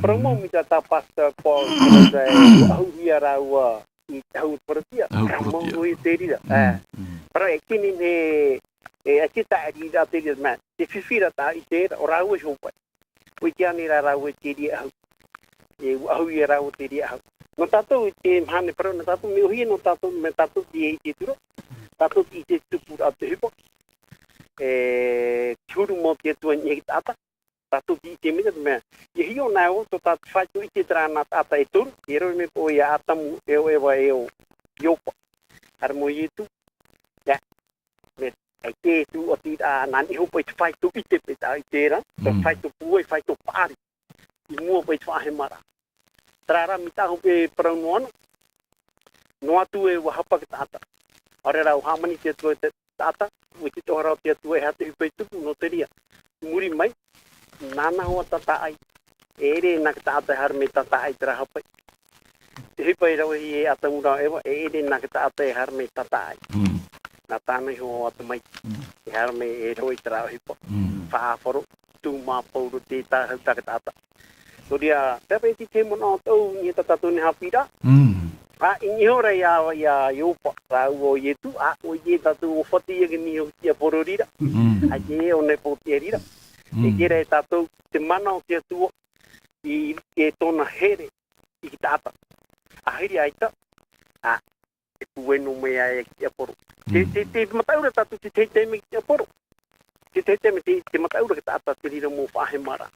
Parau mau, mm, mai tā, tā Pastor Paul, parau ra e, ʻahu ia rāua, i te hau porotia. Hau porotia. Mau i te reira. Mm, ā. Mm. Parau e kini nei, e, e te taʻarira te reira, mā, te fifi ra tā i te ra, ʻo rāua iho paʻi. ʻUa ʻite ānei rā rāua i te reira ʻahu. E, ʻua ʻahu ia rāua te reira ʻahu. Nō tātou i te mahana parau, nō tātou mea ʻōhie, nō tātou, mea tātou tē ʻite atu ra. Tātou tē ʻite atu ra te ʻohipa. E, te huru mau o te Atua i niʻa i te taʻata. Tātou tē ʻite mai ra te mea. ʻIa hiʻo na au, tō tā te faito ʻite terā nā taʻata e toru. E rave mai paʻi ʻoia ia Atamu, e ʻo Eva, e ʻo Iopa. Haere mai ʻo Ietu. Ia. Mea, ʻaita e tuʻu atu ra, nā niʻa hoʻi paʻi te faito ʻite paʻi tā ʻite ra, te, mm, faito pūai, faito paʻari. I mua paʻi i te faʻahemaraʻa. Terā rā, mai tā hoʻi paʻi e parau noa na. Noa atu e ʻua hapa te taʻata. ʻAore rā ʻua hāmani te Atua i te taʻata, ʻua ʻite atoʻa ra te Atua e aha te ʻohipa i tupu, nō te reira. Muri mai, nāna hoʻi tātaʻi. E ʻere nā te taʻata e haere mai tātaʻi terā hapa. Te ʻohipa i ravehia e Atamu rāua Eva, e ʻere nā te taʻata e haere mai tātaʻi. Mm. Nā tāna iho ʻatamai. Mm. E haere mai e rave i terā ʻohipa. Mm. Faʻaʻāfaro, tū mā pauro te tāhau tā te taʻata. Nō reira, te paʻi te manaʻo tōʻu i niʻa i tā tātou nei haʻapiʻiraʻa. Mm. Ā, i niʻa hoʻi ra ia, ia Iopa, rāua ʻo Ietu, ā, ʻoia tātou ʻua fatu ia i niʻa i te tiaporo reira. Mm. ʻAita e ʻō nei pō te reira. Mm. E kī ra e tātou, te mana o te Atua, i, i tōna here i te taʻata. ʻA hiri aita, ā, e pūai noa mai ai ki te ʻāporo. Te, te, te mataʻu ra tātou te tahi taime ki te ʻāporo. Te tahi taime te, te mataʻu ra te taʻata te reira mau faʻahemaraʻa.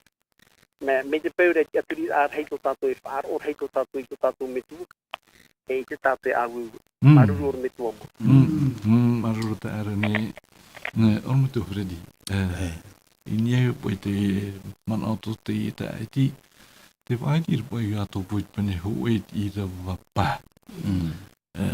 Mea, mai te peu ra te tiʻaturi rahi tō tātou e faʻaroʻo rahi tō tātou i tō tātou metua. E ʻite tātou e ʻāueue. Mm. Māuruuru ʻorometua mā. Mm, mm, māuruuru taeaʻe nei, nei, ʻorometua Freddy. E, i niʻa iho paʻi te manaʻo tō teie taʻata, te faʻaʻite ra paʻi ʻo Iatopo i te pene hōʻē i te ʻīrava pae. Mm. E,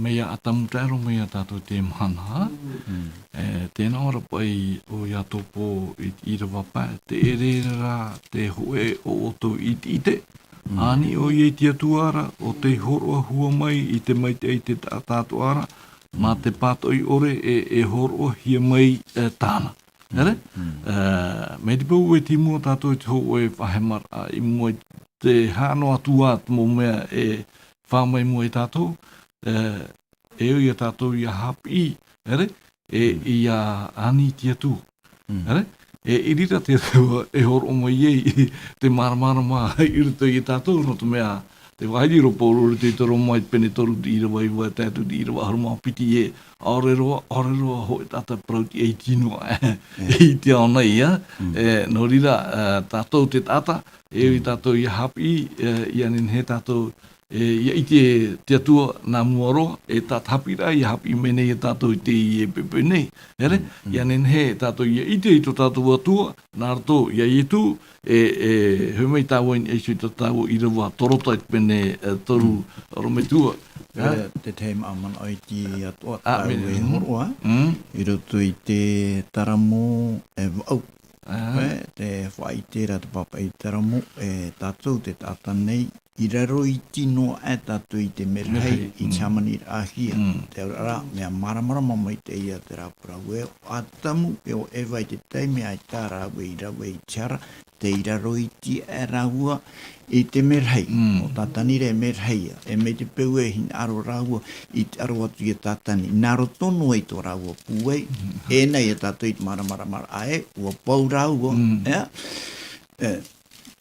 mai iā ʻĀtamu tae roa mai iā tātou i teie mahana. Mm. E, tē nā ʻō ra paʻi ʻo Iatopo i te ʻīrava pae, te ʻere ra te hōʻē o ʻoutou ʻiteʻite, Mm. ani ʻoia i te Atua ra, ʻo tei hōroʻa hua mai i te maitaʻi i te taʻata atoʻa ra, mā te pātoʻi ʻore e, e hōroʻahia mai, e, tāna. Nā reira, Mm. e, mai te peu e tīmau tātou i te hōʻē faʻahemaraʻa i mua i te haere noa atu ā te mau mea e fā mai mua iā tātou, e, e au iā tātou ʻia haʻapiʻi, nā reira, e, Mm. ʻia ani i te Atua. Mm. Nā reira, e, i reira te Atua e hōroʻa mai ai te māramarama i roto iā tātou, nō te mea, te faʻaʻite ra ʻo Pauro i te Rōma i te pene toru i te ʻīrava iva tae atu i te ʻīrava ʻahuru mā piti ē, ʻaore roa, ʻaore roa hōʻē taʻata parau-tiʻa-iti noa, e, Mm. i te ao nei, ā. Mm. E, nō reira, e, tātou te taʻata, e au iā Mm. tātou ʻia haʻapiʻi, e, ʻia nehenehe tātou, e, ʻia ʻite te Atua nā mua roa, e tā te haʻapiʻiraʻa ʻia haʻapiʻi mai nei iā tātou i teie poʻipoʻi nei. Nā reira, Mm, mm. ʻia nehenehe tātou ʻia ʻite i tō tātou Atua, nā roto iā Ietu, e, e, hoʻi mai tāua i niʻa iho i tā tāua ʻīrava Torota i te pene, e, toru, Mm. ʻorometua. Nā reira, te tahi mau manaʻo iti atoʻa Ā, tāua mea, e mm. hōroʻa, Mm. i roto i te Taramo e vaʻu. Ā. E, te faʻaʻite ra te pāpaʻi Taramo, e, tātou te taʻata nei, i raro iti noa aʻe tātou i te merahi, Merahi, i te mm. hāmaniraʻahia. Mm. Te auraʻa ra, mea māramarama maitaʻi ia terā parau ē, ʻo ʻĀtamu e ʻo Eva i te taime ʻaita rāua i rave i te hara, tei raro iti aʻe rāua i te merahi. Mm. ʻO Tātani ra e merahi ia. E mai te peu e hinaʻaro rāua i te aro atu ia Tātani. Nā roto noa i tō rāua pūai, Mm. e nā ia tātou i te māramarama ra ē, ʻua pau rāua, Mm. ea? E,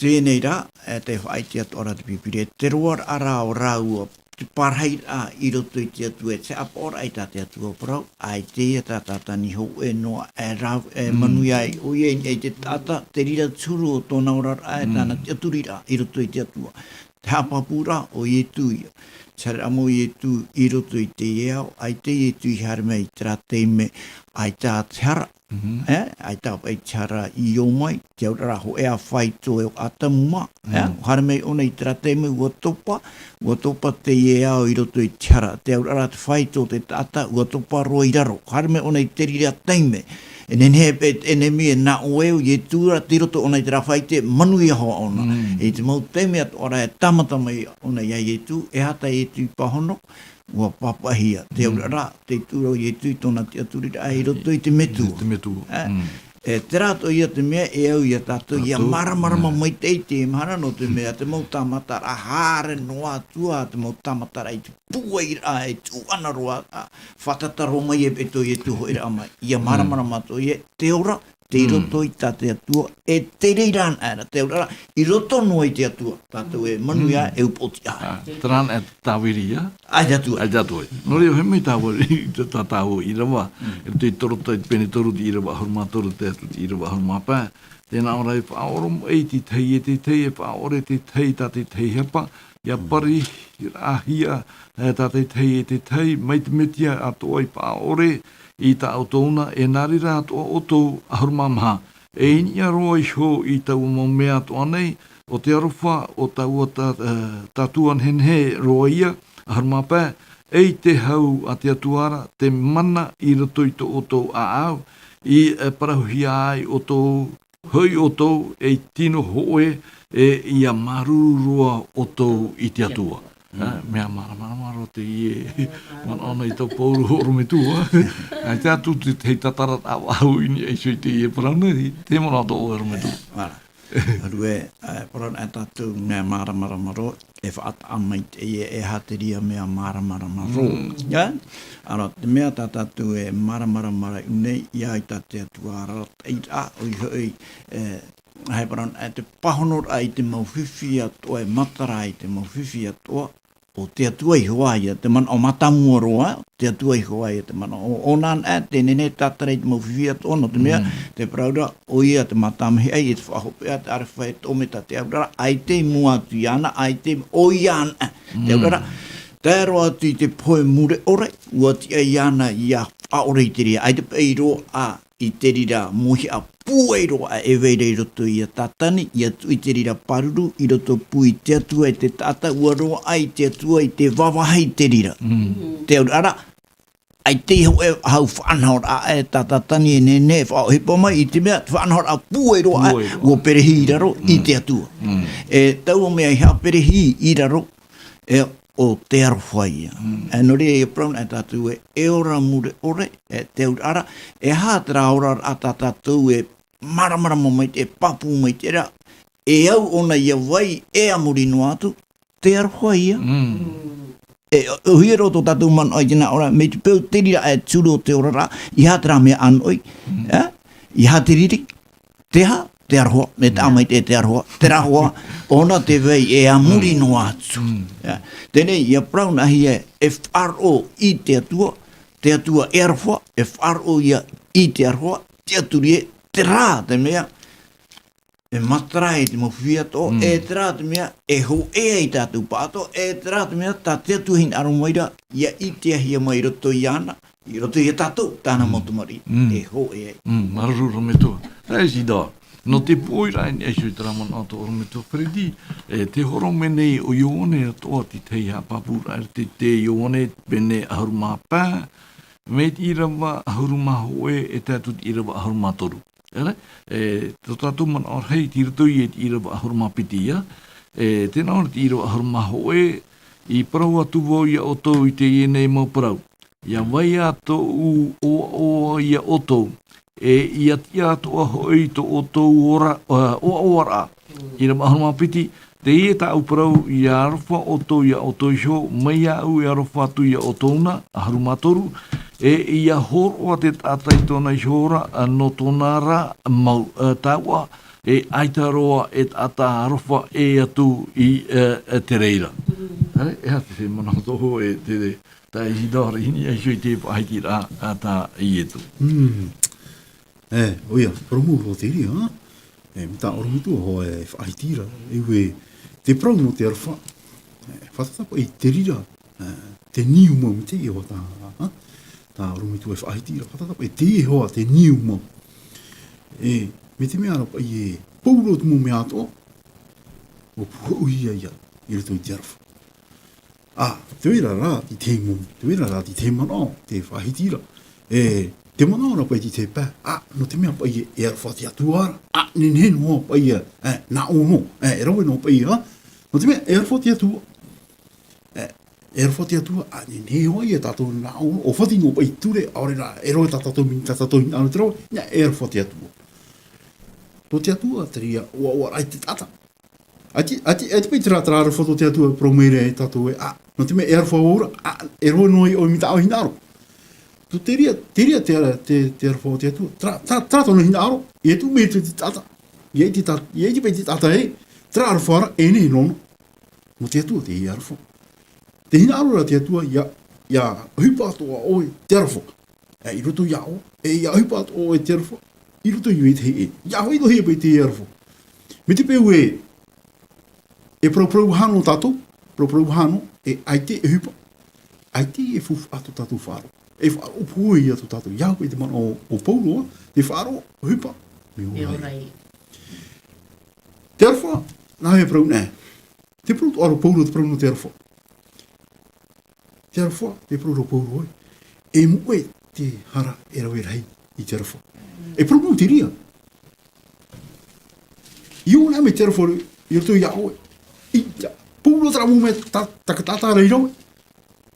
teie nei rā, e, te faʻaʻite atoʻa ra te Pīpīria, te roaraʻa ra ʻo rāua, te pārahiraʻa i roto i te Atua, e te haʻapaʻoraʻa i tā te Atua parau, ʻaita ia tā Tātani hōʻē noa, e rā, e Mm. manuia ai, ʻoia i, i te taʻata, te reira te huru o tōna oraraʻa, e Mm. tāna tiʻaturiraʻa i roto i te Atua. Te haʻapāpūraʻa ʻo Ietu ia. Te haereraʻa mau o Ietu i roto i teie ao, ʻaita Ietu i haere mai i terā taime, ʻaita te hara, Mhm. E, ʻaita paʻi te hara i ō mai, te auraʻa ra hōʻē ā faito e ʻo ʻĀtamu mā, e, Mm. haere mai ʻōna i terā taime ʻua topa, ʻua topa teie ao i roto i te hara, te auraʻa ra te faito o te taʻata, ʻua topa roa i raro, haere mai ʻōna i te reira taime, e nehenehe e te ʻenemi e nā ʻō ē ʻo Ietu ra, tei roto ʻōna i terā faito, manuia hoʻi ʻōna. Mm. I te mau taime atoʻa ra e tāmata mai ʻōna iā Ietu, e aha tā Ietu i pāhono, ʻua pāpaʻihia, te Mm. auraʻa ra, tei tuʻu ra ʻo Ietu i tōna tiʻaturiraʻa i roto i te metua. Te metua. E, Mm. e, terā atoʻa ia te mea e au ia tātou, ia Tātou. māramarama Mm. maitaʻi i teie mahana nō te mea te mau tāmataraʻa haere noa atu ā, te mau tāmataraʻa i te pūairaʻa, e tuʻu ana roa, ā, fātata roa mai e, e tō Ietu hoʻiraʻa mai. Ia Mm. māramarama atoʻa ia, te ora, tei Mm. roto i tā te Atua, e te reira anaʻe ra, te auraʻa ra, i roto noa i te Atua, tātou e manuia, Mm. e upoʻotiʻa. Ā, terā anaʻe tāviri, ā? ʻAita atu ai. ʻAita atu ai. Nō reira, hoʻi mai tāua, i tā, tā tāua ʻīrava, Mm. i te Torota i te pene toru, te ʻīrava ʻahuru mā toru, tae atu te ʻīrava ʻahuru mā pae. Tē nā ʻō ra e faʻaoromaʻi i te tahi e te tahi, e faʻaʻore te tahi tā te tahi hapa, ʻia Mm. pariraʻahia, e, tā te tahi e te tahi, mai te Metia atoʻa i faʻaʻore i tā ʻoutou na, e nā reira atoʻa ʻoutou ʻahuru mā maha. E i niʻa roa iho i taua mau mea atoʻa nei, ʻo te aroha o taua tā, e, tātua nehenehe roa ia, ʻahuru mā pae, ʻei te hau a te Atua ra, te mana i roto i tō ʻoutou ʻāʻau, i, e, parauhia ai ʻoutou, hoʻi ʻoutou, ei tino hōʻē, e, ʻia māuruuru roa ʻoutou i te Atua. Ā, mea māramarama roa teie, manaʻo nei tō Pauro ʻorometua. ʻAita atu te, te tātara ʻāvaʻe i niʻa iho i teie parau nei, te manaʻo tō ʻoe ʻorometua. Mara. Aru e, e, parau anaʻe tātou mea māramarama roa, e faʻataʻa mai teie, e aha te reira mea māramarama roa. Mm. Ia? Ara, te mea tā tātou e māramarama ra i ʻō nei, ʻia au i tā te Atua arataʻiraʻa, ʻoia hoʻi, e, ʻaita e parau anaʻe, te pāhonoraʻa i te mau fifi atoʻa, e matara i te mau fifi atoʻa, ʻo te Atua iho ā ia te manaʻo mātāmua roa, te Atua iho ā ia te manaʻo. ʻOna anaʻe te nehenehe e tātara i te mau fifi atoʻa, nō te mea, te parau ra, ʻoia te mātāmua e hiaʻai, e te faʻahopeʻa, te ʻārefa e toʻo mai tā te auraʻa, ʻaita i mua atu iāna, ʻaita i, ʻoia anaʻe, te auraʻa, tae roa atu i te pohe mure ʻore, ʻua tiʻa iāna ʻia faʻaʻore i te reira, ʻaita paʻi roa ā, i te reira mōhiʻa pūai roa ā e vai ra i roto ia Tātani, ʻia tuʻu i te reira pāruru, i roto pū i te Atua e te taʻata, ʻua roaʻa i te Atua i te vāvāhi i te reira. Te auraʻa ra, ʻaita i hōʻē hau faʻanahoraʻa e tā Tātani e nehenehe e faʻaʻohipa mai, i te mea, te faʻanahoraʻa pūai roa ā, ʻua perehi i raro i te Atua. E taua mea i haʻaperehi i raro, e ʻo te aroha ia. E nō reira ia parau anaʻe tātou ē, e ora mure ʻore, e te auraʻa ra, e aha terā oraraʻa tā tātou e māramarama mai, e pāpū mai te reira, e au ʻōna ʻia vai, e a muri noa atu, te aroha ia. E, ʻohie roa tō tātou manaʻo i teie nei ora, mai te peu te reira e turu o te oraraʻa, i aha terā mea ʻānoʻi, e? I aha te riri, te aha, te aroha, e taʻa mai te, te aroha, terā hoʻi, ʻōna te vai e a muri noa atu. E, teie nei, ʻia parau anaʻe e, e faʻaroʻo i te Atua, te Atua e aroha, e faʻaroʻo ia i te aroha, tiʻaturi ē, terā te mea, e matara i te mau fifi atoʻa, e terā te mea, e hōʻē ai tātou pāʻatoʻa, e terā te mea, tā te Atua e hinaʻaro mai ra, ʻia ʻitehia mai i roto iāna, i roto ia tātou, tāna mau tamariʻi, e hōʻē ai. Māuruuru ʻorometua. Tae Isidore. Nō te pūʻoiraʻa i niʻa iho i terā manaʻo atoʻa ʻorometua Freddy, e, tē hōroʻa mai nei ʻo Ioane atoʻa te tahi haʻapāpūraʻa i te, te Ioane pene ʻahuru mā pae, mai te ʻīrava ʻahuru mā hōʻē e tae atu i te ʻīrava ʻahuru mā toru. E, e, tō tātou manaʻo rahi, tei roto ia i te ʻīrava ʻahuru mā piti ia, e, tē nā ʻō ra te ʻīrava ʻahuru mā hōʻē, i parau atu vau ia ʻoutou i teie nei mau parau. ʻIa vai ā tōʻu ʻoaʻoa ia ʻoutou, e ʻia tiʻa atoʻa hoʻi tō ʻoutou ora, ā, ʻoaʻoaraʻa. ʻĪrava ʻahuru mā piti, teie tāʻu parau, ʻia aroha ʻoutou ia ʻoutou iho, mai iāʻu e aroha atu ia ʻoutou na, ʻahuru mā toru, e ʻia hōroʻa te taʻata i tōna iho ra, ā, nō tōna ra mau, ā, taoʻa, e ʻaita roa e taʻata aroha ʻē atu i, ā, ā, te reira. Ā, e aha te manaʻo tō ʻoe, e te, tā Isidore i niʻa iho i te faʻahitiraʻa, ā, tā Ietu. Mm. E, ʻoia, ʻorometua te reira, ā? E, mai tā ʻorometua hoʻi e faʻahiti ra, e ʻua, te parau nō te aroha. E, fātata paʻi te reira, e, te niu mau mai teie hoʻi tā, ā? Tā ʻorometua e faʻahiti ra, fātata paʻi teie hoʻi te niu mau. E, mai te mea ra paʻi e, pauroa te mau mea atoʻa, ʻua pūhouhia ia, i roto i te aroha. Ā, te reira rā, i te mau, te reira rā, i te manaʻo, te faʻahiti ra. E, te manaʻo ra paʻi i te pae, ā, nō te mea paʻi e, e aroha te Atua ra, ā, nehenehe noa paʻi e, e, nā ʻō noa, e, e rave noa paʻi, ā, nō te mea, e aroha te Atua. E, e aroha te Atua, ā, nehenehe hoʻi e tātou nā ʻō, ʻua fati noa paʻi ture, ʻaore rā, e rave tā tātou mea, tā tātou hinaʻaro te rave, nā, e aroha te Atua. Tō te Atua, te reira, ʻoaʻoaraʻa i te taʻata. ʻAita, ʻaita, ʻaita paʻi terā, terā aroha tō te Atua, parau mai ra e tātou ē, ā, nō te mea e aroha vau ra, ā, e rave noa iā ʻoe mea tā ʻoe hinaʻaro. Tō te reira, te reira, te, te, te aroha o te Atua. Terā, terā, terā tōna hinaʻaro, e tuʻu mai te, te taʻata. ʻIa ʻite tā, ʻia ʻite paʻi te taʻata ē, terā aroha ra, e nehenehe nōna. Nō te Atua, teie aroha. Te hinaʻaro ra te Atua, ʻia, ʻia ʻohipa atoʻa ʻoe te aroha. E, i roto iā ʻoe, e, ʻia ʻohipa atoʻa ʻoe te aroha. I roto i vetahi ʻē. ʻIa hoʻi noa hia paʻi te aroha. Mai te peu ē, e paraparau hano tātou, paraparau hano, e ʻaita e ʻohipa. ʻAita e faufaʻa tō tātou faʻaroʻo. E faʻaroʻo pūai ia tō tātou. ʻIa hoʻi te manaʻo o, o Paulo, ā, te faʻaroʻo, ʻohipa, mea ora ia. Te aroha, nā hea e parau nei. Te parau atoʻa ra o Paulo, te parau nō te aroha. Te aroha, te parau ra o Paulo ē. E moʻe te hara e rave rahi i te aroha. E parau mau te reira. ʻIa ora mai te aroha i roto iā ʻoe. I te, Paulo terā mau mea tā, tā, tā, tā, tā rā i rave.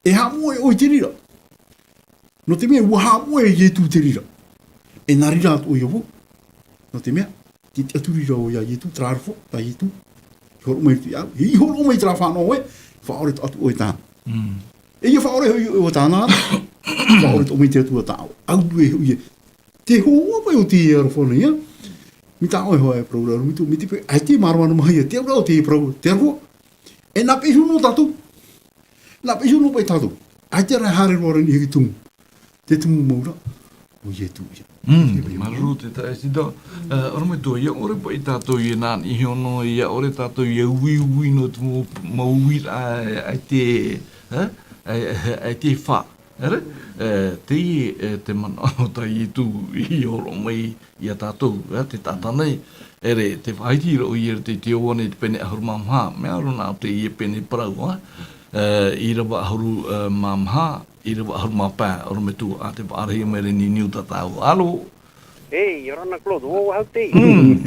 E haʻamoʻe ʻoe i te reira. Nō te mea, ʻua haʻamoʻe Ietu i te reira. E nā reira atoʻa ia vau. Nō te mea, tē tiʻaturi ra vau iā Ietu, terā aroha, tā Ietu. I hōroʻa mai i te, i hōroʻa mai terā fānaʻo ē, faʻaʻore atoʻa ʻoe tāna. Mm. E ʻia faʻaʻore hoʻi ʻoe tāna, faʻaʻore atoʻa mai te Atua tāʻoe. ʻAuruuru hoʻi ē. Te hōhoʻa paʻi o te aroha nei, ā. Mai tā ʻoe hoʻi e parau ra, ʻorometua, mai te peu, ʻaita e mārama noa mai ia te auraʻa o te parau, te aroha. E nā peʻe iho noa tātou. Nā peʻe iho noa paʻi tātou. ʻAita rā e haere roa ra i niʻa i te tumu. Te tumu mau ra. ʻO Ietu ia. Mm, māuruuru te taeaʻe Sida. Eh, ʻorometua, ʻia ʻore paʻi tātou ʻia nā niʻa iho noa, ʻia ʻore tātou ʻia uiui noa te mau, mau uiraʻa, eh, ʻaita, eh? ʻAi, ʻaita e fā. ʻEre, eh, teie, eh, te manaʻo tā Ietu i hōroʻa mai ia tātou, eh, te taʻata nei. ʻEre, tē faʻahiti ra ʻoia i te, te Ioane i te pene ʻahuru mā maha, mea roa nā ʻō teie pene parau, eh, eh, ʻīrava ʻahuru, eh, mā maha, ʻīrava ʻahuru mā pae, ʻorometua, ā, tē faʻaarahia mai ra e niuniu tā tāua. Alo? E, ʻia ora na Claude, ʻo vau hoʻi. Mm.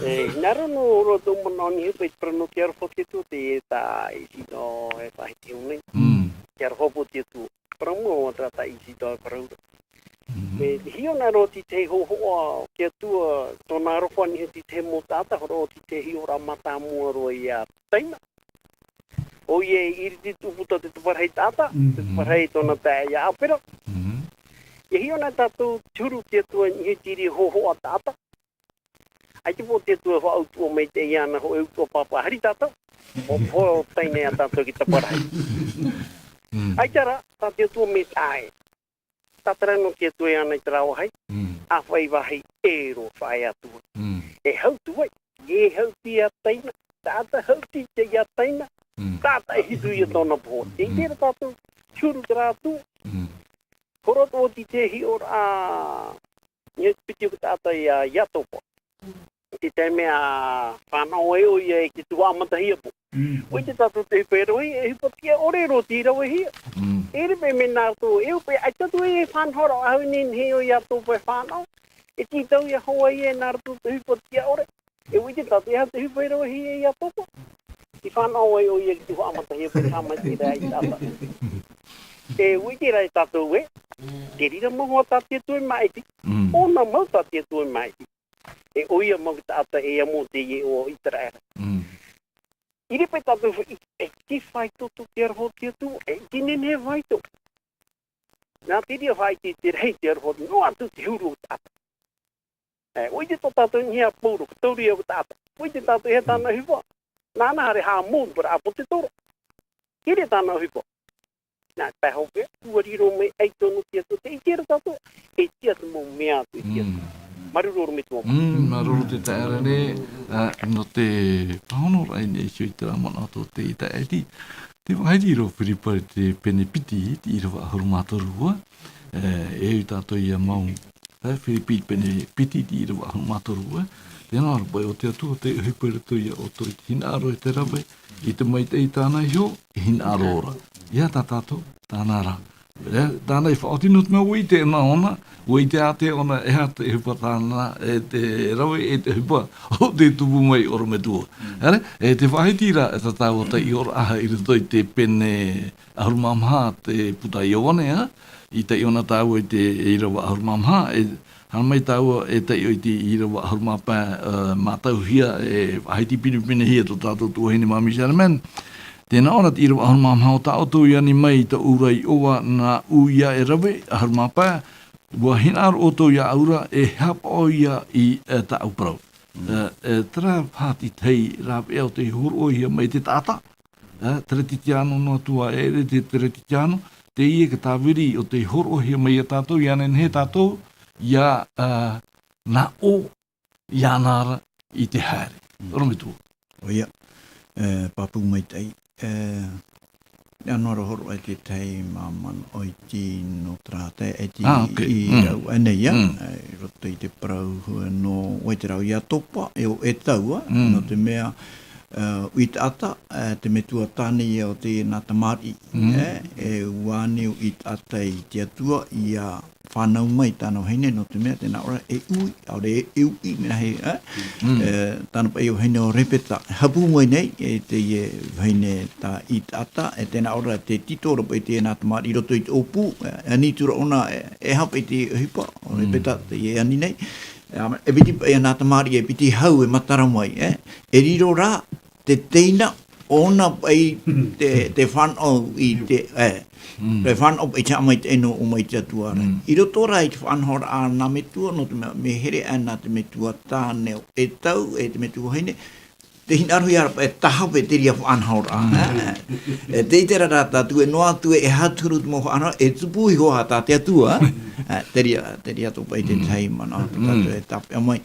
E, hinaʻaro noa roa tōʻu manaʻo i niʻa i te parau nō te aroha o te Atua, te tā Isidore e faʻahiti nei. Mm. Te aroha o te Atua. Parau mua o terā tā Isidore e parau ra. Mm. E, hiʻo na roa te tahi hōhoʻa o te Atua, tōna aroha i niʻa i te tahi mau taʻata, hōroʻa te tahi hiʻoraʻa mātāmua roa ia Taina. ʻOia e iriti tupu tā te taparahi taʻata, Mm. te taparahi tōna taeaʻe ia Apera. Mm. E hiʻo na tātou te huru te Atua i niʻa i te reira hōhoʻa taʻata. ʻAita paʻi te Atua e faʻautuʻa maitaʻi iāna hōʻē utuʻa pāpā, haere tātou. ʻO, ʻo Taina ia tātou te taparahi. Mm. ʻAita rā, tā te Atua mea taʻa ʻē. Tātara noa te Atua iāna i terā vāhi, Mm. ʻa faʻaʻī vāhi ʻē roa faʻaea atu ai. Mm. E hau atu ai, e hau atu ia Taina, taʻata hau atu ia Taina, Mm. taʻata e hitu ia tōna pohe. Tē Mm. ʻite ra tātou, te huru terā Atua. Mm. Hōroʻa atu ʻo te hiʻoraʻa, i te piti o te taʻata ia, ia Topa. Te taime a fānaʻo ai ʻoia i te tuhaʻa matahiapo. Mm. ʻUa ʻite tātou te ʻohipa e rave, e ʻohipa tiʻa ʻore roa tei ravehia. Mm. E rave mea nā roto, e ʻohipa, ʻaita atu e fānaʻo ra, ʻahu nei, nei ʻo ia Topa e fānaʻo. E tītau ia hoʻi e nā roto te ʻohipa tiʻa ʻore. E ʻua ʻite tātou, e aha te ʻohipa e ravehia ia Topa. I fānaʻo ai ʻoia i te tuhaʻa matahiapo, e haʻamaitaʻi ra i te taʻata. E ʻua ʻite ra e tātou ē, te reira mau tā te Atua e māʻiti. Mm. ʻŌna mau tā te Atua e māʻiti. E ʻoia mau taʻata e amo teie o ʻĪteraʻera. Mm. I reira tātou i, e te faito tō te aroha o te Atua, e te nehenehe faito. Nā te reira faʻaʻite te rahi te aroha, noa atu te huru o taʻata. E, ʻua ʻite tō tātou i niʻa iā Pauro, ka tauri au taʻata. ʻUa ʻite tātou e aha tāna ʻohipa. Nāna haere haʻamou, para ʻāpōsetolo. Te reira tāna ʻohipa. Nā, tae hope, ʻua riro mai ai tōna te Atua, tē ʻite ra tātou, e tiʻa te mau mea atu, e tiʻa. Mm. Māuruuru ʻorometua. Mm, māuruuru te taeaʻe Rene, ā, nō te pāhonoraʻa i niʻa iho i terā manaʻo tō te taeaʻe Eti. Tē faʻaʻite ra ʻo Firipi i te pene piti, te ʻīrava ʻahuru mā toru, ā, e, e au tātou ia mau. Ā, Firipi pene piti, te ʻīrava ʻahuru mā toru, ā. Tē nā ʻō ra paʻi ʻo te Atua, tē ʻohipa i roto ia ʻoutou i te hinaʻaro e te rave, i te maitaʻi tāna iho, e hinaʻaro ra. ʻEiaha tā tātou, tāna rā. Ē, tāna i faʻaoti noa te mea ʻua ʻite ʻōna, ʻōna, ʻua ʻite ā ʻōna, e aha te ʻohipa tāna, e te rave, e te ʻohipa, ʻo tē tupu mai ʻorometua. ʻEre, e tē faʻaʻite ra, e tā tāua taiʻoraʻa i roto i te pene ʻahuru mā maha te puta Ioane, ā, i taiʻo na tāua i te ʻīrava ʻahuru mā maha, e, haere mai tāua e taiʻo i te ʻīrava ʻahuru mā pae, ā, mātauhia, e faʻahiti pinepinehia tō tātou tuahine Māmī Sherman. Tē nā ʻō ra te ʻīrava ʻahuru mā maha, ʻo tā ʻoutou i ani mai i tōʻu ra iʻoa, nā ʻu ia e rave, ʻahuru mā pae, ʻua hinaʻaro ʻoutou iāʻu ra, e haʻapaʻo ia i, e, tāʻu parau. Mm. E, e, terā paʻi te tahi rāveʻa ʻo tei hōroʻahia mai te taʻata, ā, Teretitiano noa atu ā, e ʻere te Teretitiano, teie ka tāviri ʻo tei hōroʻahia mai ia tātou, ʻia nehenehe tātou, ʻia, ā, nā ʻō, ʻia nā ra i te haere. Mm. ʻOrometua. ʻOia, e, pāpū maitaʻi, e, ʻia nō ra hōroʻa i te tahi manaʻo iti nō terā taeaʻe Eti Ah, ok. i Mm. rave nei, ā, Mm. e, i roto i te parau nō, ʻua ʻite ra ʻoia Topa, e ʻo e taua, Mm. nō te mea, ā, ʻua taʻata, ā, te metua tāne ia o te nā tamariʻi, Mm. ē, e ʻua ani ʻua taʻata i te Atua, ʻia fānau mai tāna vahine, nō te mea, tē nā ʻō ra, e ui, ʻaore e uʻi, mea hē, ē? Mm. E, tāna paʻi vahine ʻo Repeta, haʻapū mai nei, e teie vahine tā ʻĪtaata, e tē nā ʻō ra, te tito ra paʻi teie nā tamariʻi i roto i te ʻōpū, e, ani atu ra ʻōna, e, e aha paʻi te ʻohipa, ʻo Mm. Repeta, teie e ani nei. E, e piti paʻi nā tamariʻi, e piti hau e matara mai, ē? E riro rā, te teina, ʻōna paʻi te, te fānaʻo i te, e, te fānaʻo paʻi te haʻamaitaʻi nō ʻō mai te Atua ra. I roto rā i te faʻanahoraʻa a nā metua, nō te mea, mea here aʻe nā te metua tāne e tau, e te metua vahine, te hinaʻaro ia ra paʻi e taha paʻi te reira faʻanahoraʻa. E, e, e, tē ʻite ra rā tātou, e noa atu e, e aha te huru te mau faʻanahoraʻa, e tupu iho ā tā te Atua, e, te reira, te reira atoʻa paʻi te tahi manaʻo tā tātou e tāpeʻa mai.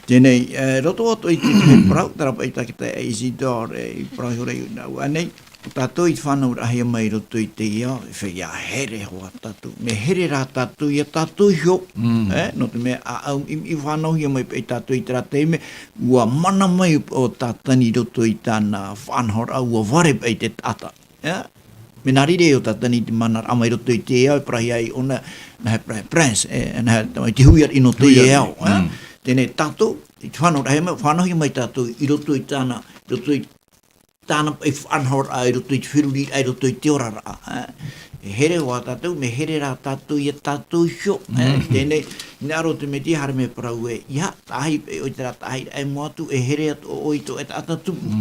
Teie nei, e, roto atoʻa i te, te parau, terā paʻi tā te taeaʻe Isidore, e, i parau iho ra iāʻu nei, tātou i fānauraʻahia mai i roto i teie ao, e feiā here hoʻi tātou. Mea here rā tātou ia tātou iho, e, nō te mea ʻāʻau ʻimi, i fānauhia mai paʻi tātou i terā taime, ʻua mana mai ʻo Tātani i roto i tāna faʻanahoraʻa, ʻua vare paʻi te taʻata. E, mea nā reira ïa ʻo Tātani i te manaraʻa mai i roto i teie ao, e parauhia ai ʻōna, nā he prin-, prince, e, nā he tamaiti huiaraʻa nō teie ao, e. Teie nei tātou, i te fānauraʻahia mai, fānauhia mai tātou i roto i tāna, i roto i tāna paʻi faʻanahoraʻa, i roto i te feruriraʻa, i roto i te oraraʻa, e. E here hoʻi tātou, mea here rā tātou ia tātou iho, e. Teie nei, hinaʻaro te Mesia, haere mai e parau ē, ʻeiaha, tahi paʻi ʻoe i terā tahi, e, mua atu, e here atoʻa ʻoe i tō ʻoe taʻata tupu.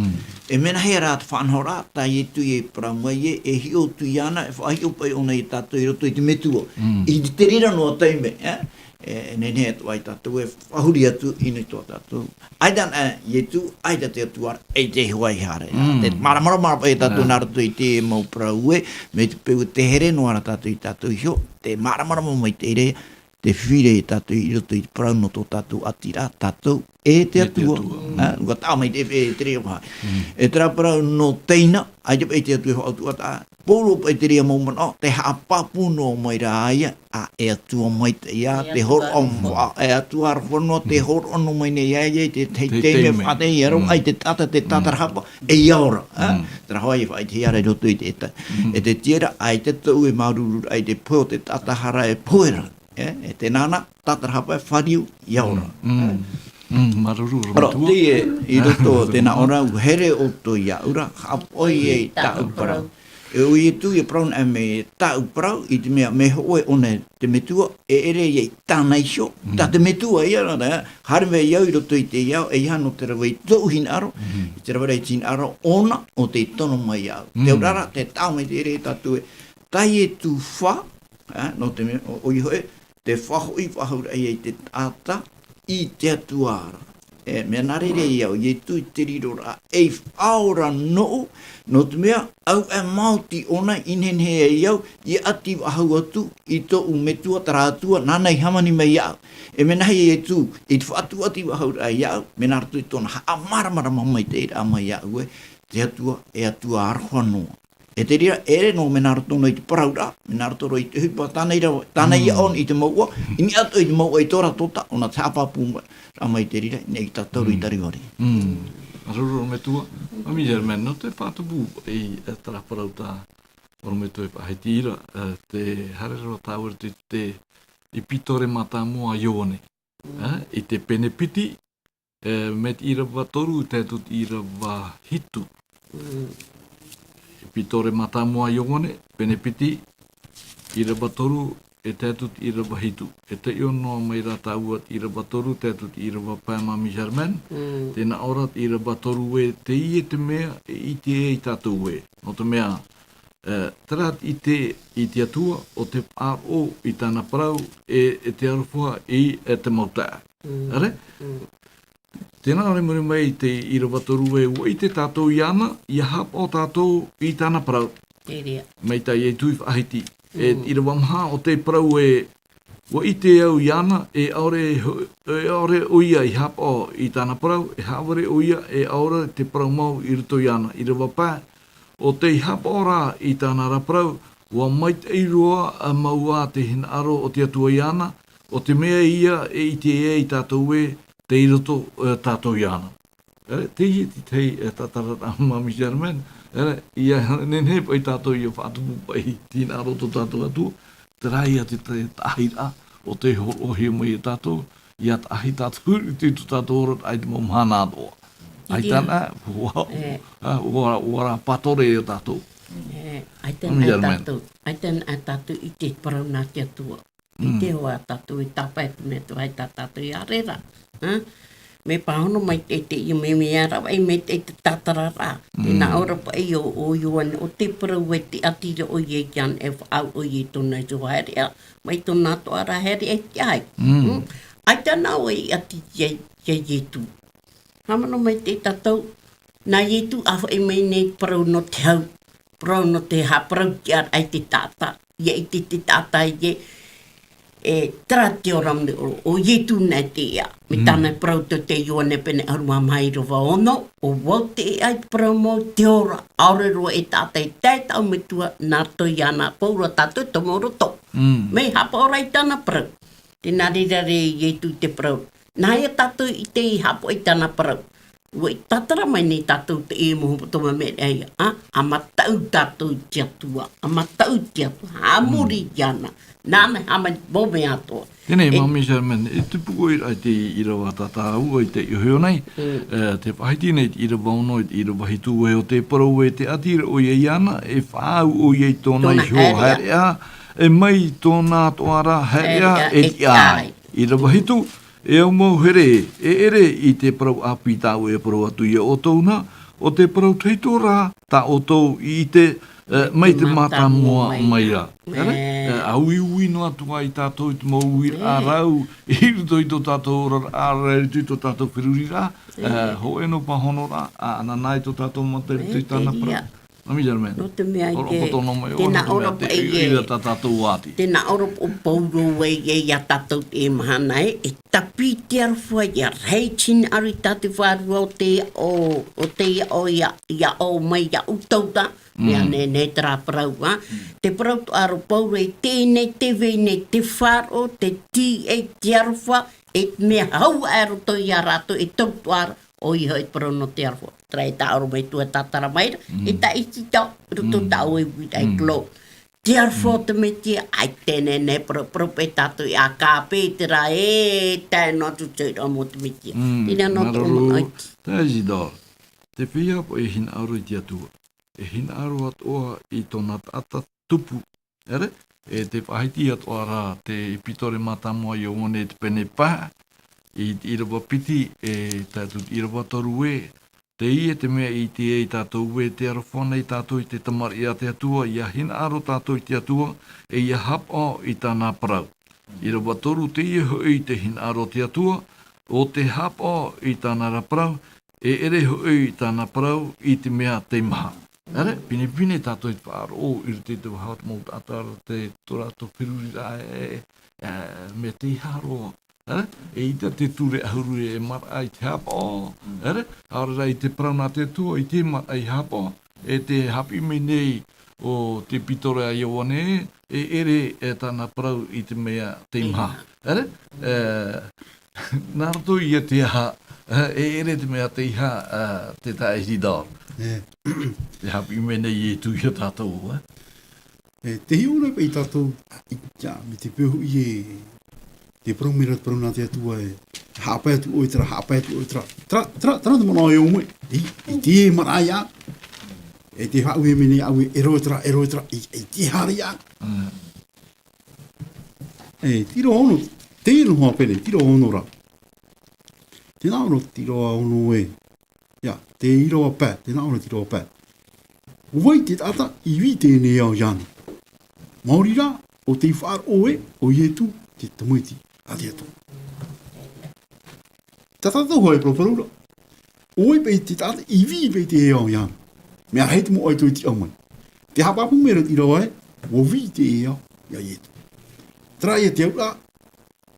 E mea nāhea rā te faʻanahoraʻa, tā Ietu e parau mai ē, e hiʻo atu iāna, e faʻahiʻo paʻi ʻōna ia tātou i roto i te Metua. I te reira noa taime, e. E, e nehenehe atoʻa ia tātou e faʻahuri atu i niʻa i tō tātou. ʻAita na, e, Ietu, ʻaita te Atua ra, ʻaita iho ā e haere. Te māramarama paʻi ia tātou nā roto i te mau parau ē, mai te peu tē here noa ra tātou ia tātou iho, te māramarama mai te reira, te fifi ra ia tātou i roto i te parau nō tō tātou ʻātiraʻa, tātou e te Atua. E te Atua. E, ʻua taʻa mai te, e, te reira paha. E terā parau nō teie nei, ʻaita paʻi te Atua e faʻautuʻa atu, Paulo paʻi te reira mau manaʻo, tē haʻapāpū noa mai ra ïa, ā, e Atua maitaʻi ā, e te Atua hōroʻa, ā, e Atua aroha noa, tē hōroʻa noa mai nei ïa, ïa, i te, te, te taime, taime faʻaʻite ïa rā, ʻaita te taʻata, te tātarahapa, e ʻia ora, ā? Terā hoʻi e faʻaʻitehia ra i roto i te, e te, e te tiʻaraʻa, ʻaita tōʻu e māuruuru ra i te pohe o te taʻata hara e pohe ra, e, e tēnā na, tātarahapa e fāriu, ʻia ora. Māuruuru, ora, metua. Teie, i roto, tēnā ʻōna, ʻua here ʻoutou iāʻu ra, haʻapaʻo ia i tāʻu parau. E ʻo Ietu e parau na mai tāʻu parau, i te mea, mea hōʻē ʻōna te Metua, e ʻere ia i tāna iho, tā te Metua ïa ra, haere mai au i roto i teie ao, ʻeiaha nō te rave i tōʻu hinaʻaro, i te rave ra i te hinaʻaro ʻōna, ʻo tē tono mai iāʻu. Te auraʻa, tē taʻa mai te reira ia tātou ē, tā Ietu fā, ā, nō te mea, ʻo, ʻoia hoʻi, te faʻahoʻi faʻahou raʻa i te taʻata i te Atua ra. E, mea nā reira ïa ʻo Ietu i te riroraʻa ei Faʻaora nōʻu, nō te mea, ʻaita e maoti ʻōna i nehenehe ai au, ʻia ʻati faʻahou atu i tōʻu Metua, terā Atua, nāna i hāmani mai iāʻu. E mea nāhea Ietu i te faʻatuati faʻahou raʻa iāʻu, mea nā roto i tōna haʻamāramarama maitaʻi raʻa mai iāʻu ē, te Atua, e Atua aroha noa. E te reira, e ʻere noa mea nā roto noa i te parau ra, mea nā roto roa i te ʻohipa, tāna i rave, tāna i aʻo i te mouʻa, i niʻa atoʻa i te mouʻa i tō rātou taʻata, ʻōna tē haʻapāpū mai, ra mai te reira, i niʻa i tātou i Tarivari. Māuruuru, ora metua, Mami Germaine, nō te faʻatupu i, e, terā parau tā ʻorometua e faʻahiti ra, e, tē haere ra tāua i te, te ʻIpitore mātāmua a Ioane. E, i te pene piti, e, mai te ʻīrava toru, tae atu i te ʻīrava hitu. ʻIpitore mātāmua a Ioane, pene piti, ʻīrava toru, e tae atu i te ʻīrava hitu. E taiʻo noa mai rā tāua i te ʻīrava toru, tae atu i te ʻīrava pae, Mami Germaine. Tē nā ʻō ra te ʻīrava toru ē, teie te mea e ʻite ai tātou ē. Nō te mea, e, terā te ʻite i te Atua, ʻo te faʻaroʻo i tāna parau, e, e te aroha i, e, te mau taeaʻe. ʻAre? Tēnā ʻō ra i muri mai i te ʻīrava toru ē, ʻua ʻite tātou iāna, ʻia haʻapaʻo tātou i tāna parau. Te reira. Mai tā Ietu i faʻahiti. E, ʻīrava maha, ʻo te parau ē, ʻua ʻite au iāna, e ʻaore ho-, e ʻaore ʻoia i haʻapaʻo i tāna parau, e haʻavare ʻoia, e ʻaore te parau mau i roto iāna. ʻĪrava pae, ʻo tei haʻapaʻo ra i tāna ra parau, ʻua maitaʻi roa mau ā te hinaʻaro o te Atua iāna, ʻo te mea ïa e ʻite ai tātou ē, tei roto, e, tātou iāna. E, teie te tahi, e, tātararaʻa, Mami Germaine, e, ʻia nehenehe paʻi tātou ʻia faʻatupu paʻi i te hinaʻaro o tō tātou Atua, terā ïa te, te taʻahiraʻa, ʻo tē hōroʻahia mai ia tātou, ʻia taʻahi tātou i tō tātou oraraʻa i te mau mahana atoʻa. ʻAita na, ʻua, ʻua, ʻua, ʻua pātore ia tātou. E, ʻaita na tātou, ʻaita na tātou i te parau nā te Atua. ʻIte hoʻi tātou i tāpae te Metua, ʻaita tātou i ʻaore ra. Ā? Mea pāhono maitaʻi teie, mea, mea ravaʻi maitaʻi te tātararaʻa. Tē nā ʻō ra paʻi ʻo, ʻo Ioane, ʻo tē parau ai te ʻati ra ʻoia iāna, e faʻaau ʻoia i tōna iho haereʻa, mai tōna atoʻa ra haereʻa i te ʻāʻai. Mm. Mm. ʻAita nā ʻoe i ʻati ia, ia Ietu. Haʻamanaʻo maitaʻi tātou, nā Ietu ʻa faʻaʻī mai nei parau nō te hau, parau nō te haʻaparau tiʻaraʻa i te taʻata, ʻia ʻite te taʻata ē, e, terā te ora moni ʻo, ʻo Ietu nā te ia. Mea tāna parau tō te Ioane pene ʻahuru mā maha ʻīrava ono, ʻo vau te ʻēʻa i te parau mau te ora, ʻaore roa e taʻata e tae taʻu metua nā roto iāna, pauroa tātou i te mau roto. Mm. Mea haʻapaʻo ra i tāna parau. Tē nā reira rā Ietu i te parau. Nā hea tātou i te haʻapaʻo i tāna parau. ʻUa tātara mai nei tātou te e moho tō mea mea ia, a, ʻa mataʻu tātou i te Atua, ʻa mataʻu i te Atua, haʻamori iāna, nāna haʻamau mea atoʻa. Tēnei, e Māmī Sherman, e tupu koe i te ʻīrava tā tāua i te ʻohipa nei, e, tē faʻahiti nei te ʻīrava ono i te ʻīrava hitu ē, ʻo tē parau ē te ʻati ra ʻoia iāna, e faʻaau ʻoia i tōna iho haereʻa, e mai tōna atoʻa ra haereʻa, e te ʻāʻai. ʻĪrava hitu, e au mau here, e ʻere i te parau ʻāpī tāʻu e parau atu ia ʻoutou na, ʻo te parau tahito rā tā ʻoutou i ʻite, e, mai te mātāmua mai ra. ʻĒ, e, ʻa uiui noa atu ai tātou i te mau uiraʻa rau, i roto i tō tātou oraraʻa, i roto i tō tātou feruriraʻa, e, hōʻē noa pāhonoraʻa, ʻa, ʻananahi tō tātou mata i roto i tāna parau. Māmī Sherman. Nō te mea i te, tē nā ʻō ra paʻi ē, ʻoia tā tātou ʻati. Tē nā ʻō ra ʻo Pauro ē, ia tātou te mahana ē, e tāpī te aroha, ʻia rahi te hinaʻaro i tā te Vārua ʻo tei aʻo, ʻo tei aʻo ia, ʻia aʻo mai ia ʻoutou ra, mea nehenehe terā parau, ā. Te parau atoʻa ra ʻo Pauro ē, teie nei, tē vai nei te faʻaroʻo, te tīaʻi, te aroha, e te mea hau aʻe roto ia rātou, e toru atoʻa ra, ʻoia hoʻi te parau nō te aroha. Terā e tāʻoro mai atu e tātara mai ra, e tā ʻItita, roto tā ʻoe uiraʻa e Claude. Te aroha o te Mesia, ʻaita e nehenehe e parauparau paʻi tātou ia Agape, terā e tae noa atu te ʻohipa mau o te Mesia. Tēnā nō te ʻōmana ʻoia. Māuruuru, tā Isidore, te feiā paʻi e hinaʻaro i te Atua. E hinaʻaro atoʻa i tōna taʻata tupu. ʻĒ, e tē faʻahiti atoʻa ra te ʻepitore mātāmua a Ioane i te pene pae, i te ʻīrava piti, e tae atu i te ʻīrava toru ē, teie te mea e ʻite ai tātou ē, tē aroha nei tātou i te tamariʻi a te Atua, ʻia hinaʻaro tātou i te Atua, e ʻia haʻapaʻo i tāna parau. ʻĪrava toru, teie hoʻi te hinaʻaro a te Atua, ʻo te haʻapaʻo i tāna ra parau, e ʻere hoʻi i tāna parau i te mea teimaha. ʻĒ, pinepine tātou i te faʻaroʻo i roto i te vaha o te mau taʻata ra, te, tō rātou feruriraʻa e, e, mea teiaha roa. ʻĒ, eʻita te ture ʻahuru e maraʻa i te haʻapaʻo. ʻĒ, ʻaore rā i te parau nā te Atua, ʻeita e maraʻa i haʻapaʻo. E tē haʻapiʻi mai nei ʻo te ʻepitore a Ioane, e ʻere, e tāna parau i te mea teimaha. ʻĒ, e, nā roto ia te aha, e ʻere te mea teiaha, e, te taeaʻe Isidore. E. Tē haʻapiʻi mai nei Ietu ia tātou, e. E, tē hiʻo nei paʻi tātou, i, ia, mai te peu hoʻi e, te parau mai ra, te parau nā te Atua e, haʻapae atu ʻoe terā, haʻapae atu ʻoe terā. Terā, terā, terā te manaʻo e ō mai. E, ʻeita e maraʻa ia. E tē faʻaue mai nei, faʻaue, e rave terā, e rave terā, e, ʻeita e haere ia. Mm. E, te ʻīrava ono, teie noa pēnei, te ʻīrava ono ra. Tē nā ʻō ra te ʻīrava ono ē. Ia, te ʻīrava pae, tē nā ʻō ra te ʻīrava pae. ʻO vai te taʻata i vī teie nei ao iāna. Maori rā, ʻo tei faʻaroʻo ē, ʻo Ietu te Tamaiti a te Atua. Tā tātou hoʻi e paraparau ra. ʻO vai paʻi te taʻata i vī paʻi teie ao iāna. Mea rahi te mau ʻaito i tiʻa mai. Tē haʻapāpū mai ra te ʻīrava ē, ʻua vī teie ao ia Ietu. Terā ia te auraʻa,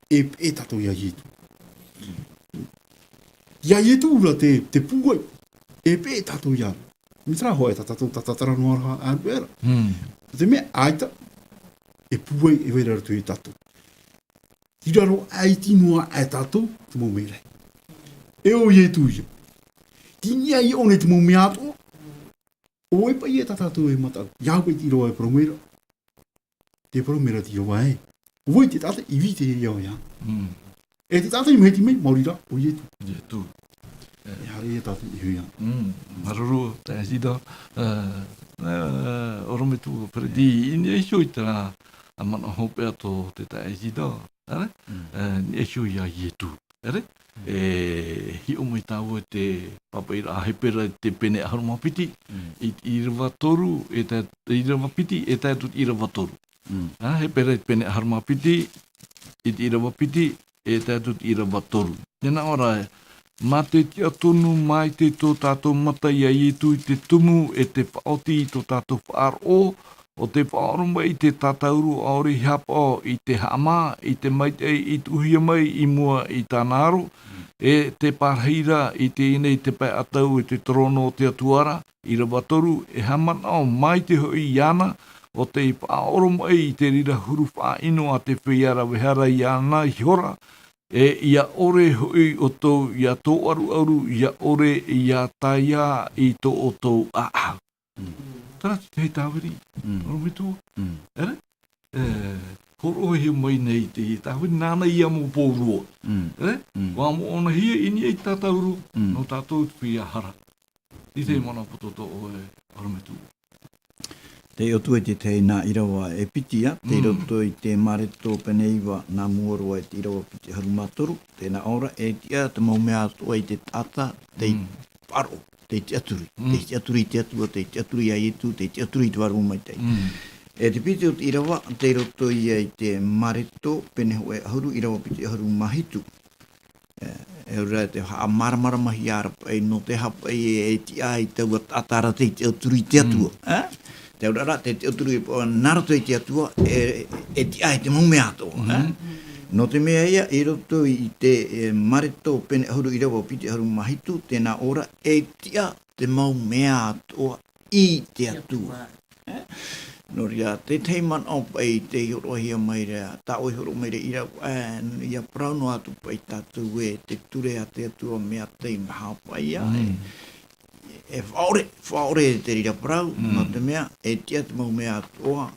e peʻe tātou ia Ietu. Ia Ietu ra te, te pūai, e peʻe tātou iāna. Mai terā hoʻi tā tātou tātarahapa noa ra ʻāruʻe ra. Mm. Te mea ʻaita, e pūai e vai ra i roto ia tātou. Tei raro aʻe, iti noa aʻe tātou, te mau merahi. E ʻo Ietu ia. Tei niʻa iho nei te mau mea atoʻa, ʻo vai paʻi ia tā tātou e mataʻu. ʻIa au paʻi te ʻīrava e parau mai ra. Te parau mai ra te ʻīrava ē. ʻO vai te taʻata i vī teie ao iāna. Mm. E te taʻata i mahiti mai, maori rā, ʻo Ietu. Ietu. E haere ia tātou i ʻō ia. Mm. Māuruuru, taeaʻe Isidore, e, e, ʻorometua Freddy, i niʻa iho i terā, ā, manaʻo hopeʻa tō te taeaʻe Isidore, ʻere? Mm. E, niʻa iho ia Ietu. ʻere? Mm. E hiʻo mai tāua i te pāpaʻiraʻa Hepera i te pene ʻahuru mā piti, Mm. i te ʻīrava toru, e tae, ʻīrava piti, e tae atu i te ʻīrava toru. Mm. Ā, Hepera i te pene ʻahuru mā piti, i te ʻīrava piti, e tae atu i te ʻīrava toru. Tē nā ʻō ra, mā te tiʻa tonu mai te tō tātou mata iā Ietu i te tumu e te faʻaoti i tō tātou faʻaroʻo, ʻo tē faʻaoromaʻi i te tātauro ʻaore i haʻapaʻo i te haʻamā, i te maitaʻi i tuʻuhia mai i mua i tāna aro, e tē pārahi ra i teie nei te pae ʻatau e te terōno o te Atua ra, ʻīrava toru, e haʻamanaʻo maite hoʻi iāna, ʻo tei faʻaoromaʻi i te reira huru faʻaʻino a te feiā ravehara iāna ihora, e ʻia ʻore hoʻi ʻoutou ʻia tōʻaruʻaru, ʻia ʻore ʻia taea i tō ʻoutou ʻāʻau. Mm. Terā te tahi tāviri, Mm. ʻorometua, Mm. ʻere? E, hōroʻahia mai nei te tāviri nāna ia mau pauroa. Mm. ʻEre? Mm. ʻUa moʻonahia i niʻa i te tātauro, Mm. nō tātou te feiā hara. I te Mm. mana poto tō ʻoe, ʻorometua. Tei ʻō atu i te tahi nā ʻīrava e piti ā, tei Mm. roto i te Mareko pene iva nā mua roa i te ʻīrava piti ʻahuru mā toru, tē nā ʻō ra, e tiʻa te mau mea atoʻa i te taʻata, tei Mm. faʻaroʻo, tei tiʻaturi, Mm. tei tiʻaturi i te Atua, tei tiʻaturi iā Ietu, tei tiʻaturi i te Vārua Maitaʻi. Mm. E te piti o te ʻīrava, tei roto ia i te Mareko pene hōʻē ʻahuru, ʻīrava piti ʻahuru mā hitu. E, e ʻaore rā te haʻamāramaramahia ra paʻi nō te aha paʻi e, e tiʻa ai taua taʻata ra tei tiʻaturi i te Mm. Atua, ā? Te ʻaore rā, te tiʻaturi paʻi nā roto i te Atua, e, e tiʻa ai te mau mea atoʻa, ā? Mm. Nō te mea ïa, i roto i te, e, Mareko pene ʻahuru ʻīrava piti ʻahuru mā hitu, tē nā ʻō ra, e tiʻa te mau mea atoʻa i te Atua. Ā? Nō reira, te tahi manaʻo paʻi tei hōroʻahia mai ra, tā ʻoe i hōroʻa mai ra ʻīrava, ā, ʻia parau noa atu paʻi tātou ē, te ture a te Atua mea tei maha paʻi ïa, Mm. e, e faʻaʻore, faʻaʻore te reira parau, Mm. nō te mea, e tiʻa te mau mea atoʻa,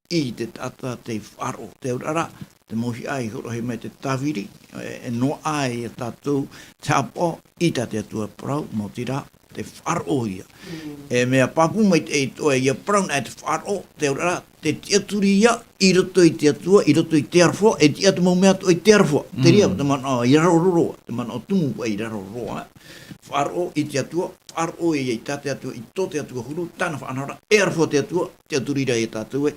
i te taʻata tei faʻaroʻo. Te auraʻa ra, te mau hiʻa i hōroʻahia mai te tāviri, e, e noaʻa ai ia tātou te haʻapaʻo i tā te Atua parau, maoti rā, te faʻaroʻo ïa. Mm. E mea pāpū maitaʻi atoʻa ïa parau nā te faʻaroʻo, te auraʻa ra, te tiʻaturi ïa i roto i te Atua, i roto i te aroha, e tiʻa te mau mea atoʻa i te aroha. Te reira, Mm. te manaʻo i raro roa, te manaʻo tumu paʻi i raro roa, e. Faʻaroʻo i te Atua, faʻaroʻo ïa i tā te Atua, i tō te Atua huru, tāna faʻanahoraʻa, e aroha te Atua, tiʻaturi ra ia tātou ē,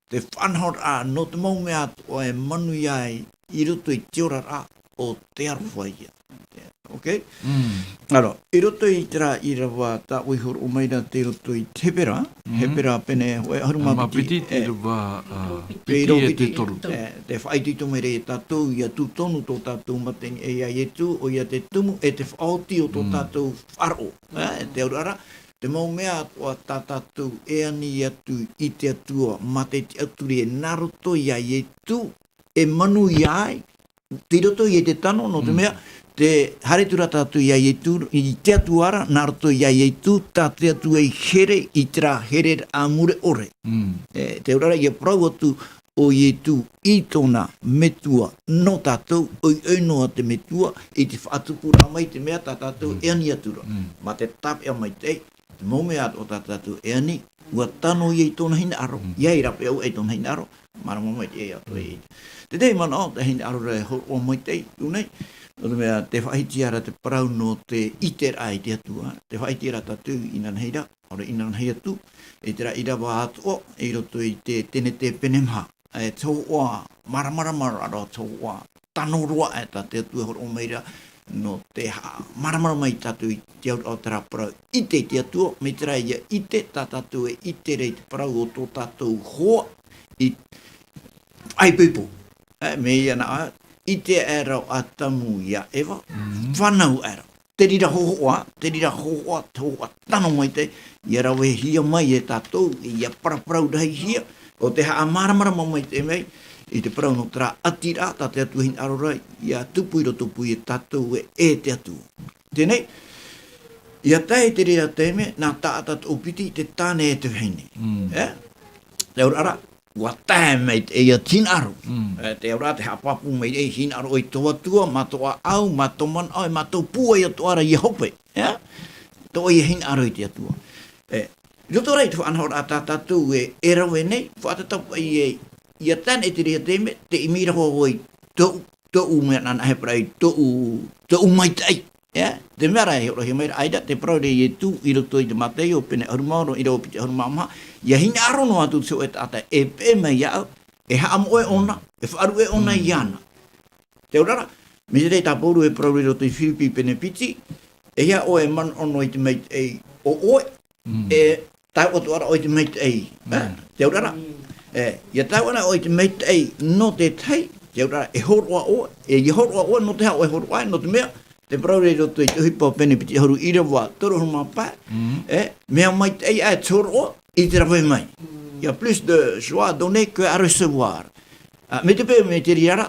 te faʻanahoraʻa nō te mau mea atoʻa e manuia ai i roto i te oraraʻa o te aroha ïa. Ok? Mm. Alors, i roto i terā ʻīrava tā ʻoe i hōroʻa mai ra tei roto i te Hepera, Mm. Hepera pene hōʻē ʻahuru mā piti, ʻahuru mā piti, e, ʻīrava, ā, piti e te toru. E, tē faʻaitoito mai ra ia tātou, ʻia tū tonu tō tātou mata i niʻa iā Ietu, ʻoia te tumu e te faʻaoti o tō Mm. tātou faʻaroʻo. E, te auraʻa ra, te mau mea atoʻa tā tātou e ani atu i te Atua, mā te tiʻaturi e nā roto iā Ietu, e manuia ai, tei roto i te tano, nō te Mm. mea, tē haere atu ra tātou iā Ietu, i te Atua ra, nā roto iā Ietu, tā te Atua i here i terā hereraʻa mure ʻore. Mm. E, te auraʻa ra, ʻia parau atu ʻo Ietu i tōna metua nō tātou, ʻoiʻoi noa te metua, i te faʻatupuraʻa mai te mea tā tātou Mm. e ani atu ra. Mm. Mā te tāpeʻa maitaʻi, te mau mea atoʻa tā tātou e ani, ʻua tano ïa i tōna hinaʻaro, Mm. ʻia rāveʻa ʻoia i tōna hinaʻaro, mārama maitaʻi atoʻa ïa. Te tahi manaʻo, te hinaʻaro ra e hōroʻa maitaʻi, atu nei, nō te mea, tē faʻahiti ra te parau nō te ʻiteraʻa i te Atua, tē faʻahiti ra tātou inanahi ra, ʻaore inanahi atu, i terā ʻīrava atoʻa, i roto i te Tenete pene maha, e te hōhoʻa, māramarama ra, te hōhoʻa, tano roa, e tā te Atua e hōroʻa mai ra, nō te haʻamāramarama ia tātou i te auraʻa o terā parau ʻite i te Atua, mai terā ïa ʻite, tā tātou e ʻite ra i te parau o tō tātou hoa, i faʻaipoipo. E, mai ïa nā, ʻite aʻera ʻo Atamu iā Eva, Mm. fānau aʻera. Te reira hōhoʻa, te reira hōhoʻa, te hōhoʻa tano maitaʻi, ʻia ravehia mai e tātou, ʻia paraparau-rahi-hia, ʻo te haʻamāramarama maitaʻi mai, i te parau nō terā ʻatiraʻa, tā te Atua hinaʻaro ra, ʻia tupu i roto pū ia tātou ē, e te Atua. Teie nei, ʻia tae i te reira taime, nā taʻata toʻopiti, te tāne e te vahine. Mm. E? Te auraʻa ra, ʻua tae mai te, ʻia hinaʻaro. Mm. E, te auraʻa te haʻapāpū mai e hinaʻaro ʻoe i tō Atua, mā tō ʻāʻau, mā tō manaʻo, e mā tō pūai atoʻa ra ʻia hope. E? Tō ʻoe ʻia hinaʻaro i te Atua. E, i roto rā i te faʻanahoraʻa tā tātou e, e rave nei, faʻatātā paʻi ē, ʻia tae i te reira taime, tē ʻimi ra hoʻi tōʻu tōʻu mea nā, nā he parau, tōʻu, tōʻu maitaʻi. ʻĒ, te mea ra e hōroʻahia mai ra, ʻaita te parau ra Ietu i roto i te Mātaio pene ʻahuru mā ono, ʻīrava piti ʻahuru mā maha, ʻia hinaʻaro noa atu te hōʻē taʻata e peʻe mai iāʻu, e haʻamoʻe ʻōna, e faʻaruʻe ʻōna iāna. Te auraʻa, mai te reira tā Pauro e parau ra i roto i Firipi pene piti, e hia ʻoe e manaʻo noa i te maitaʻi o ʻoe, e tae atu ra ʻoe i te maitaʻi. Te auraʻa, e, ʻia tae atu ra ʻoe i te maitaʻi nō te tahi, te auraʻa, e hōroʻa ʻoe, e, ʻia hōroʻa ʻoe nō te aha ʻoe e hōroʻa ai, nō te mea, te parau ra i roto i te ʻohipa pene piti ʻahuru, ʻīrava toru ʻahuru mā pae, e, mea maitaʻi ā te hōroʻa i te rave mai. Il y a plus de joie à donner que à recevoir. Ā, mai te peu, mai te reira,